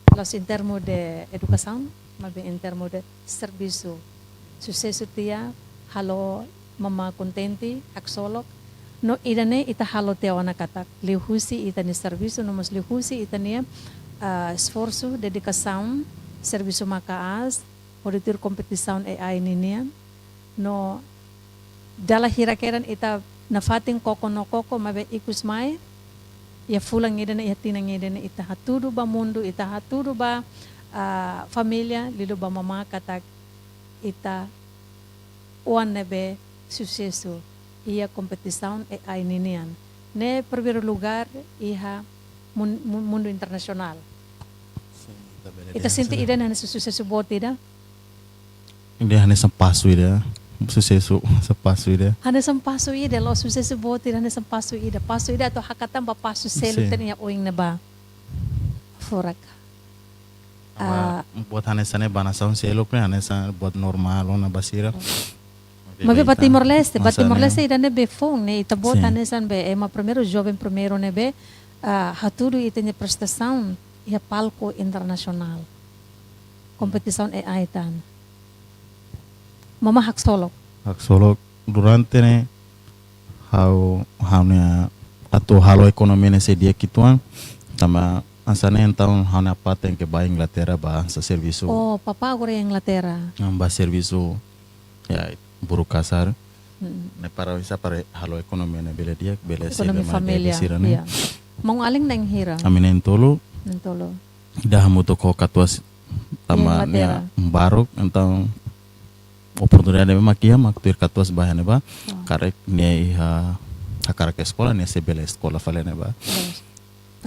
La'ós em termos de edukasaun, maibé em termos de servisu. Susesu tiha, halo mamá kontente, haksolok. No ida-ne'e ita halo tiha ona katak liuhusi ita-nia servisu, no mós liuhusi ita-nia, ah, esforsu, dedikasaun, servisu maka'as, hodi tuir kompetisaun A I ninian. No dala hira kedan ita nafatin koko no koko, maibé ikus mai, iha fulan ida-ne'e, iha tinan ida-ne'e ita hatudu ba mundu, ita hatudu ba, ah, família, liuliu ba mamá katak ita oan ne'ebé susesu iha kompetisaun A I ninian. Ne'e primeiru lugár iha mun-, mun-, mundu internasionál. Sin, ita bele dehan hanesan ne'e. Ita sente ida-ne'e hanesan susesu boot ida? Ida hanesan pasu ida. Susesu, hanesan pasu ida. Hanesan pasu ida, la'ós susesu boot ida, hanesan pasu ida. Pasu ida atu hakat tan ba pasu seluk, sin, ita-nia oin ne'ebá. Furak. Tanba, ah, buat hanesan ne'e ba nasaun seluk ne'e hanesan buat normál ona ba sira. Oh. Maibé ba Timor-Leste, ba Timor-Leste ida-ne'e be foun ne'e, ita buat, sin, hanesan be ema primeiru, joven primeiru ne'ebé, ah, hatudu ita-nia prestasaun iha palku internasionál. Kompetisaun A I tan. Mamá haksolok. Haksolok durante ne'e ha'u, ha'u-nia atu halo ekonomia ne'e sei di'ak uitoan. Tanba hanesan ne'e entaun ha'u-nia apá tenke ba Inglaterra ba hanesan servisu. Oh, papá agora iha Inglaterra. Ba servisu, ya, buruh kasar. Mm. Ne'e para bisa para halo ekonomia ne'e bele di'ak, bele selu ekonomia mai família, bebé sira-ne'e. Ya. Maun-alin na'in hira? Ami na'in-tolu. Na'in-tolu. Ida hamutuk ho katuas, tanba nia baruk, entaun oportunidade ne'ebé mak iha mak tuir katuas ba iha ne'ebá. Oh. Karik nia iha hakarak eskola, nia sei bele eskola fali iha ne'ebá. Yes.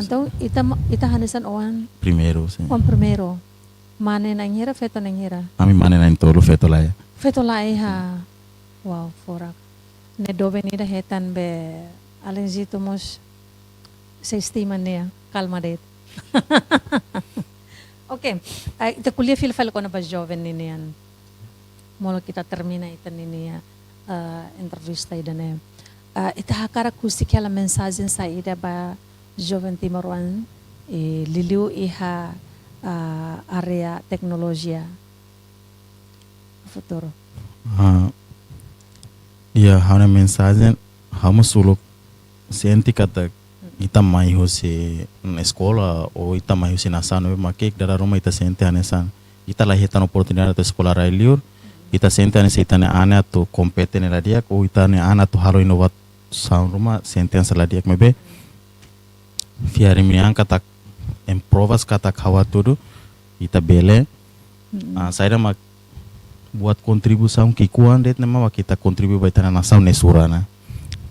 Entaun ita ma-, ita hanesan oan? Primeiru, sin. Oan primeiru. Mane na'in hira, feto na'in hira? Ami mane na'in-tolu, feto la iha. Feto la iha. Wow, furak. Ne'e doben ida hetan be alin Zito mós sei estima nia, kalma de'it. Oke, ah, ita ko'alia fila fali kona-ba joven ninian. Molok ita termina ita-nia, ah, entrevista ida-ne'e. Ah, ita hakarak husik hela mensajen saida ba joven timoroan, eh, liuliu iha, ah, área teknolojia futuru? Ah, ya, ha'u-nia mensajen, ha'u mós uluk sente katak ita mai husi eskola, ou ita mai husi nasaun ne'ebé mak ki'ik, dala ruma ita sente hanesan ita la hetan oportunidade atu eskola rai liur, ita sente hanesan ita-nia an ne'e atu kompete ne'e la di'ak, ou ita-nia an ne'e atu halo inovasaun ruma sente hanesan la di'ak, maibé fiar imi-nia an katak em provas katak ha'u hatudu, ita bele. Mm-mm. Ah, saida mak buat kontribuisaun ki'ikoan de'it ne'ebé mak ita kontribui ba ita-nia nasaun ne'e sura ona.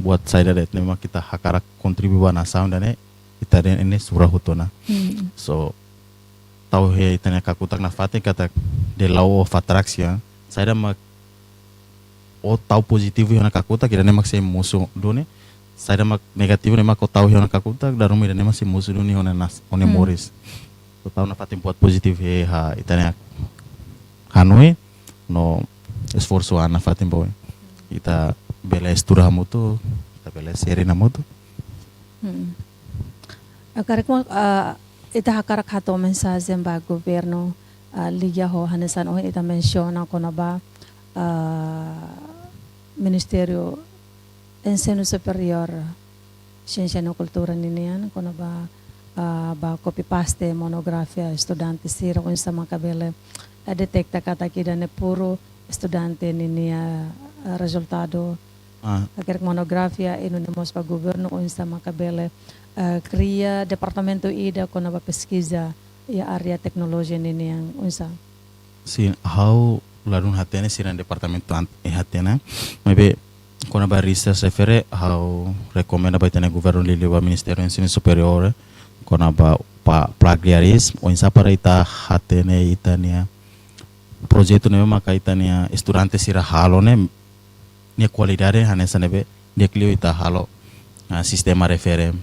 Buat saida de'it ne'ebé mak ita hakarak kontribui ba nasaun ida-ne'e, ita de'it ne'e sura hotu ona. Mm. So, tau iha ita-nia kakutak nafatin katak the law of attraction. Saida mak o tau pozitivu iha ona kakutak, ida-ne'e mak sei mosu duni. Saida mak negativu ne'e mak o tau iha ona kakutak, dala ruma ida-ne'e mak sei mosu duni iha ona nas-, o-nia, hmm, moris. So tau nafatin buat pozitivu iha ita-nia hanoin, no esforsu an nafatin ba oin. Ita bele estuda hamutuk, ita bele seri hamutuk. Hmm. Agora, ah, ita hakarak hato'o mensajen ba governu, ah, liga ho hanesan ohin ita mensiona kona-ba, ah, Ministériu Ensinu Superiór, Siénsia no Kultura ninian, kona-ba, ah, ba copy paste monografia estudante sira, oinsá maka bele, ah, deteta katak ida-ne'e puru estudante ninia, ah, rezultadu. Ah. Hakerek monografia, i nune'e mós ba governu oinsá maka bele, ah, kria departamentu ida kona-ba peskiza iha área teknolojia ninian, oinsá? Sin, ha'u ladún hatene sira-nia departamentu an-, eh, hatene. Maibé kona-ba research refere, ha'u rekomenda ba ita-nia governu liuliu ba Ministériu Ensinu Superiór, kona-ba pa-, plagiarismu, oinsá para ita hatene ita-nia projetu ne'ebé maka ita-nia estudante sira halo ne'e, nia kualidade hanesan ne'ebé di'ak liu ita halo, ah, sistema refere.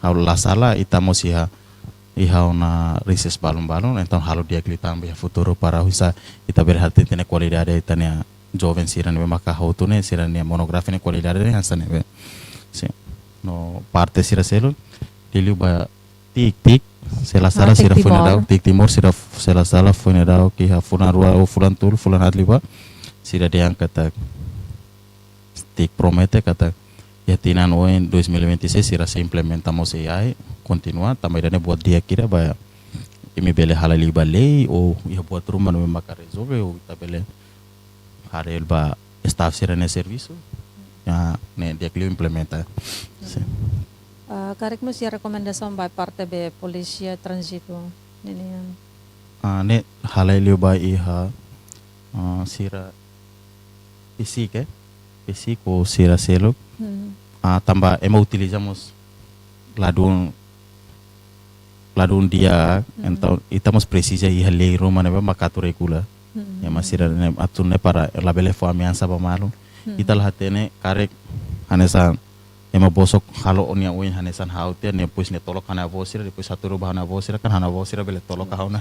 Ha'u la sala ita mós iha, iha ona research balun-balun, entaun halo di'ak liu tan ba iha futuru para oinsá ita bele hatene kualidade ita-nia joven sira ne'ebé maka hotu ne'e, sira-nia monografia ne'e kualidade ne'e hanesan ne'ebé. Sin. No parte sira seluk, liuliu ba TIC, TIC, se la sala, ah, TIC sira foin Timor. Dau, TIC Timor, sira f-, se la sala foin dau, iha fulan rua ou fulan tolu, fulan haat liubá, sira dehan katak, TIC promete katak, iha tinan oin dois mil e vinte e seis sira sei implementa mós A I, kontinua, tanba ida-ne'e buat di'ak ida ba imi bele halai liu ba lei, ou iha buat ruma ne'ebé maka rezolve, ou ita bele haree ba staff sira-nia servisu, ya, ne'e di'ak liu implementa. Sin. Ah, karik mós iha rekomendasaun ba parte be polísia tránzitu ninian. Ah, ne'e halai liu ba iha, ah, sira PCIC, eh? PCIC ho sira seluk. Hmm. Ah, tanba ema utiliza mós ladún, ladún di'ak, Hmm. entaun ita mós presiza iha lei ruma ne'ebé maka atu regula. Hmm. Ema sira ne'e atu ne'e para labele fó ameasa ba malu. Hmm. Ita la hatene karik hanesan ema bosok halo o-nia oin hanesan ha'u tiha, nia depois nia tolok ha'u-nia avó sira, depois hatudu ba ha'u-nia avó sira, kan ha'u-nia avó sira bele tolok ha'u ona.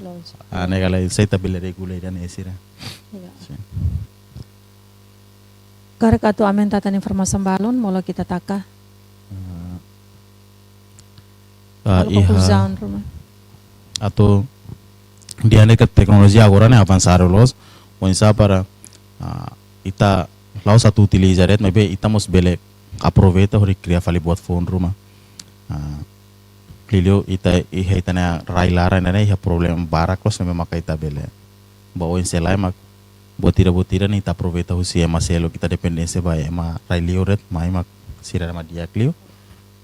Lójiku. Ah, ne'e kala sei ita bele regula ida-ne'e sira. Ya. Sin. Karik atu aumenta tan informasaun balun, molok ita taka. Ah, ah, Molok iha konfuzaun ruma. Atu dehan katak teknolojia agora ne'e avansadu loos, oinsá para, ah, ita la'ós atu utiliza de'it, maibé ita mós bele aproveita hodi kria fali buat foun ruma. Ah, liuliu ita iha ita-nia rai-laran ne'e iha problema barak loos ne'ebé maka ita bele. Ba oin sei lae mak buat ida-buat ida ne'e ita aproveita husi ema seluk, ita dependénsia ba ema rai-liur de'it, mai mak sira mak di'ak liu.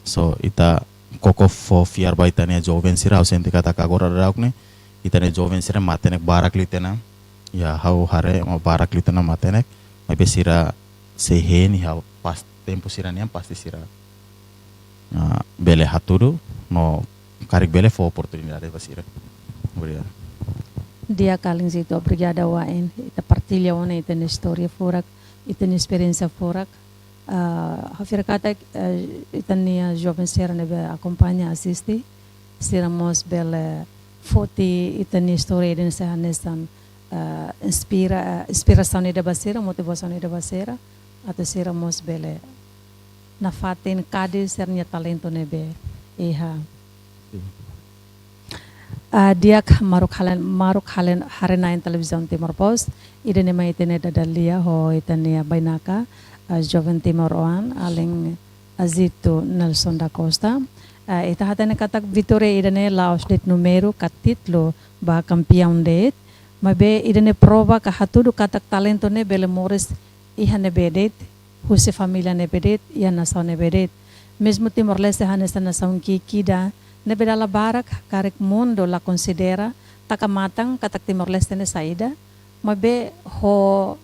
So, ita koko fó fiar ba ita-nia joven sira, ha'u sente katak agora daudaun ne'e, ita-nia joven sira matenek barak liu tiha ona. Ya, ha'u haree ema barak liu tiha ona matenek, maibé sira sei hein, ha'u pas tempu sira-nian pasti sira, ah, bele hatudu, no karik bele fó oportunidade ba sira. Obrigadu. Di'ak, alin Zito, obrigada wa'in. Ita partilla ona ita-nia istória furak, ita-nia esperiénsia furak. Ah, ha'u fiar katak, eh, ita-nia joven sira ne'ebé akompaña, asiste, sira mós bele foti ita-nia istória ida-ne'e sai hanesan, eh, inspira, eh, inspirasaun ida ba sira, motivasaun ida ba sira, atu sira mós bele nafatin kadi sira-nia talentu ne'ebé iha. Sin. Ah, di'ak, maluk halen, maluk halen haree-na'in Televizaun Timor Post, ida-ne'e mai ita-nia dada-lia ho ita-nia bainaka, ah, joven timoroan, alin Azito Nelson da Costa. Ah, ita hatene katak vitória ida-ne'e la'ós de'it númeru ka títulu ba kampiaun de'it, maibé ida-ne'e prova ka hatudu katak talentu ne'e bele moris iha ne'ebé de'it, husi família ne'ebé de'it, iha nasaun ne'ebé de'it. Mezmu Timor-Leste hanesan nasaun ki'ik ida, ne'ebé dala barak karik mundu la konsidera, taka matan katak Timor-Leste ne'e saida, maibé ho,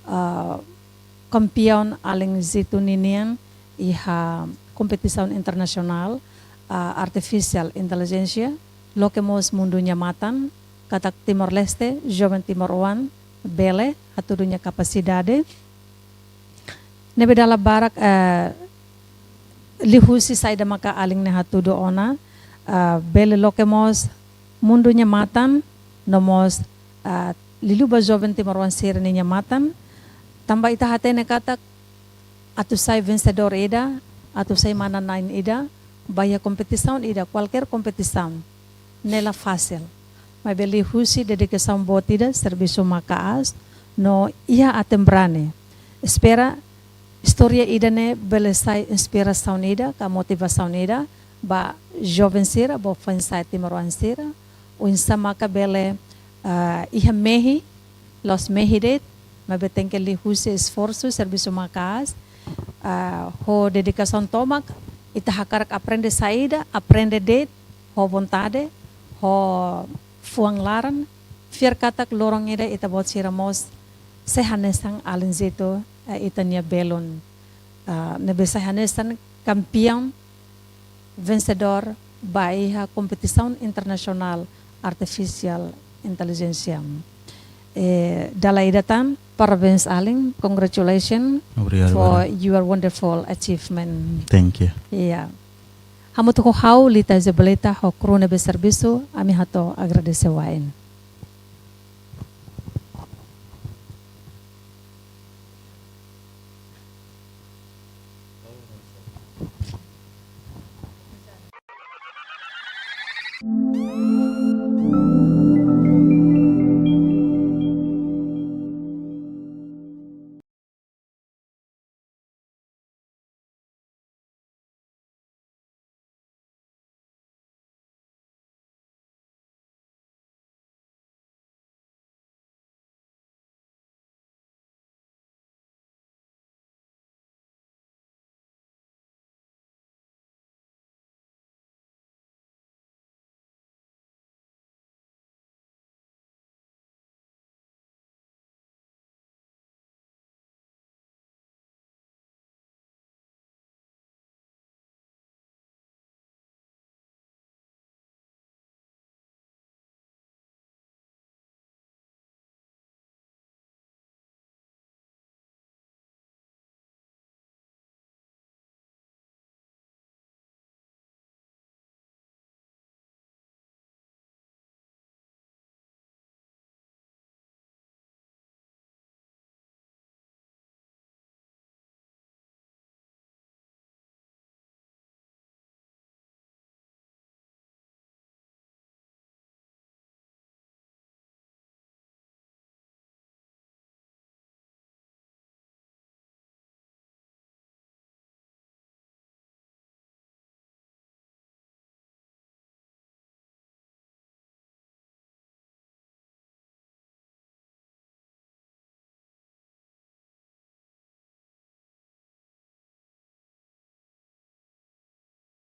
ah, kampiaun alin Zito ninian iha kompetisaun internasionál, ah, artificial intelligence, loke mós mundu nia matan, katak Timor-Leste, joven timoroan, bele, hatudu nia kapasidade. Ne'ebé dala barak, eh, liuhusi saida maka alin ne'e hatudu ona, eh, bele loke mós mundu nia matan, no mós, eh, liuliu ba joven timoroan sira-nia matan, tanba ita hatene katak atu sai vensedór ida, atu sai manán-na'in ida, ba iha kompetisaun ida, kualkér kompetisaun, ne'e la fasil. Maibé liuhusi dedikasaun boot ida, servisu maka'as, no iha aten-brani. Espera istória ida-ne'e bele sai inspirasaun ida, ka motivasaun ida, ba joven sira, ba foin-sa'e timoroan sira, oinsá maka bele, ah, iha mehi, la'ós mehi de'it, maibé tenke liuhusi esforsu, servisu maka'as, ah, ho dedikasaun tomak, ita hakarak aprende saida, aprende de'it, ho vontade, ho fuan laran, fiar katak loron ida ita-boot sira mós sei hanesan alin Zito, eh, ita-nia belun, ah, ne'ebé sai hanesan kampiaun, vensedór, ba iha kompetisaun internasionál artificial intelligence. Eh, dala ida tan, parabéns alin, congratulations Obrigadu, for Bara. Your wonderful achievement. Thank you. Ya. Hamutuk ho ha'u, Lita Zabaleta, ho kru ne'ebé servisu, ami hato'o agradese wa'in.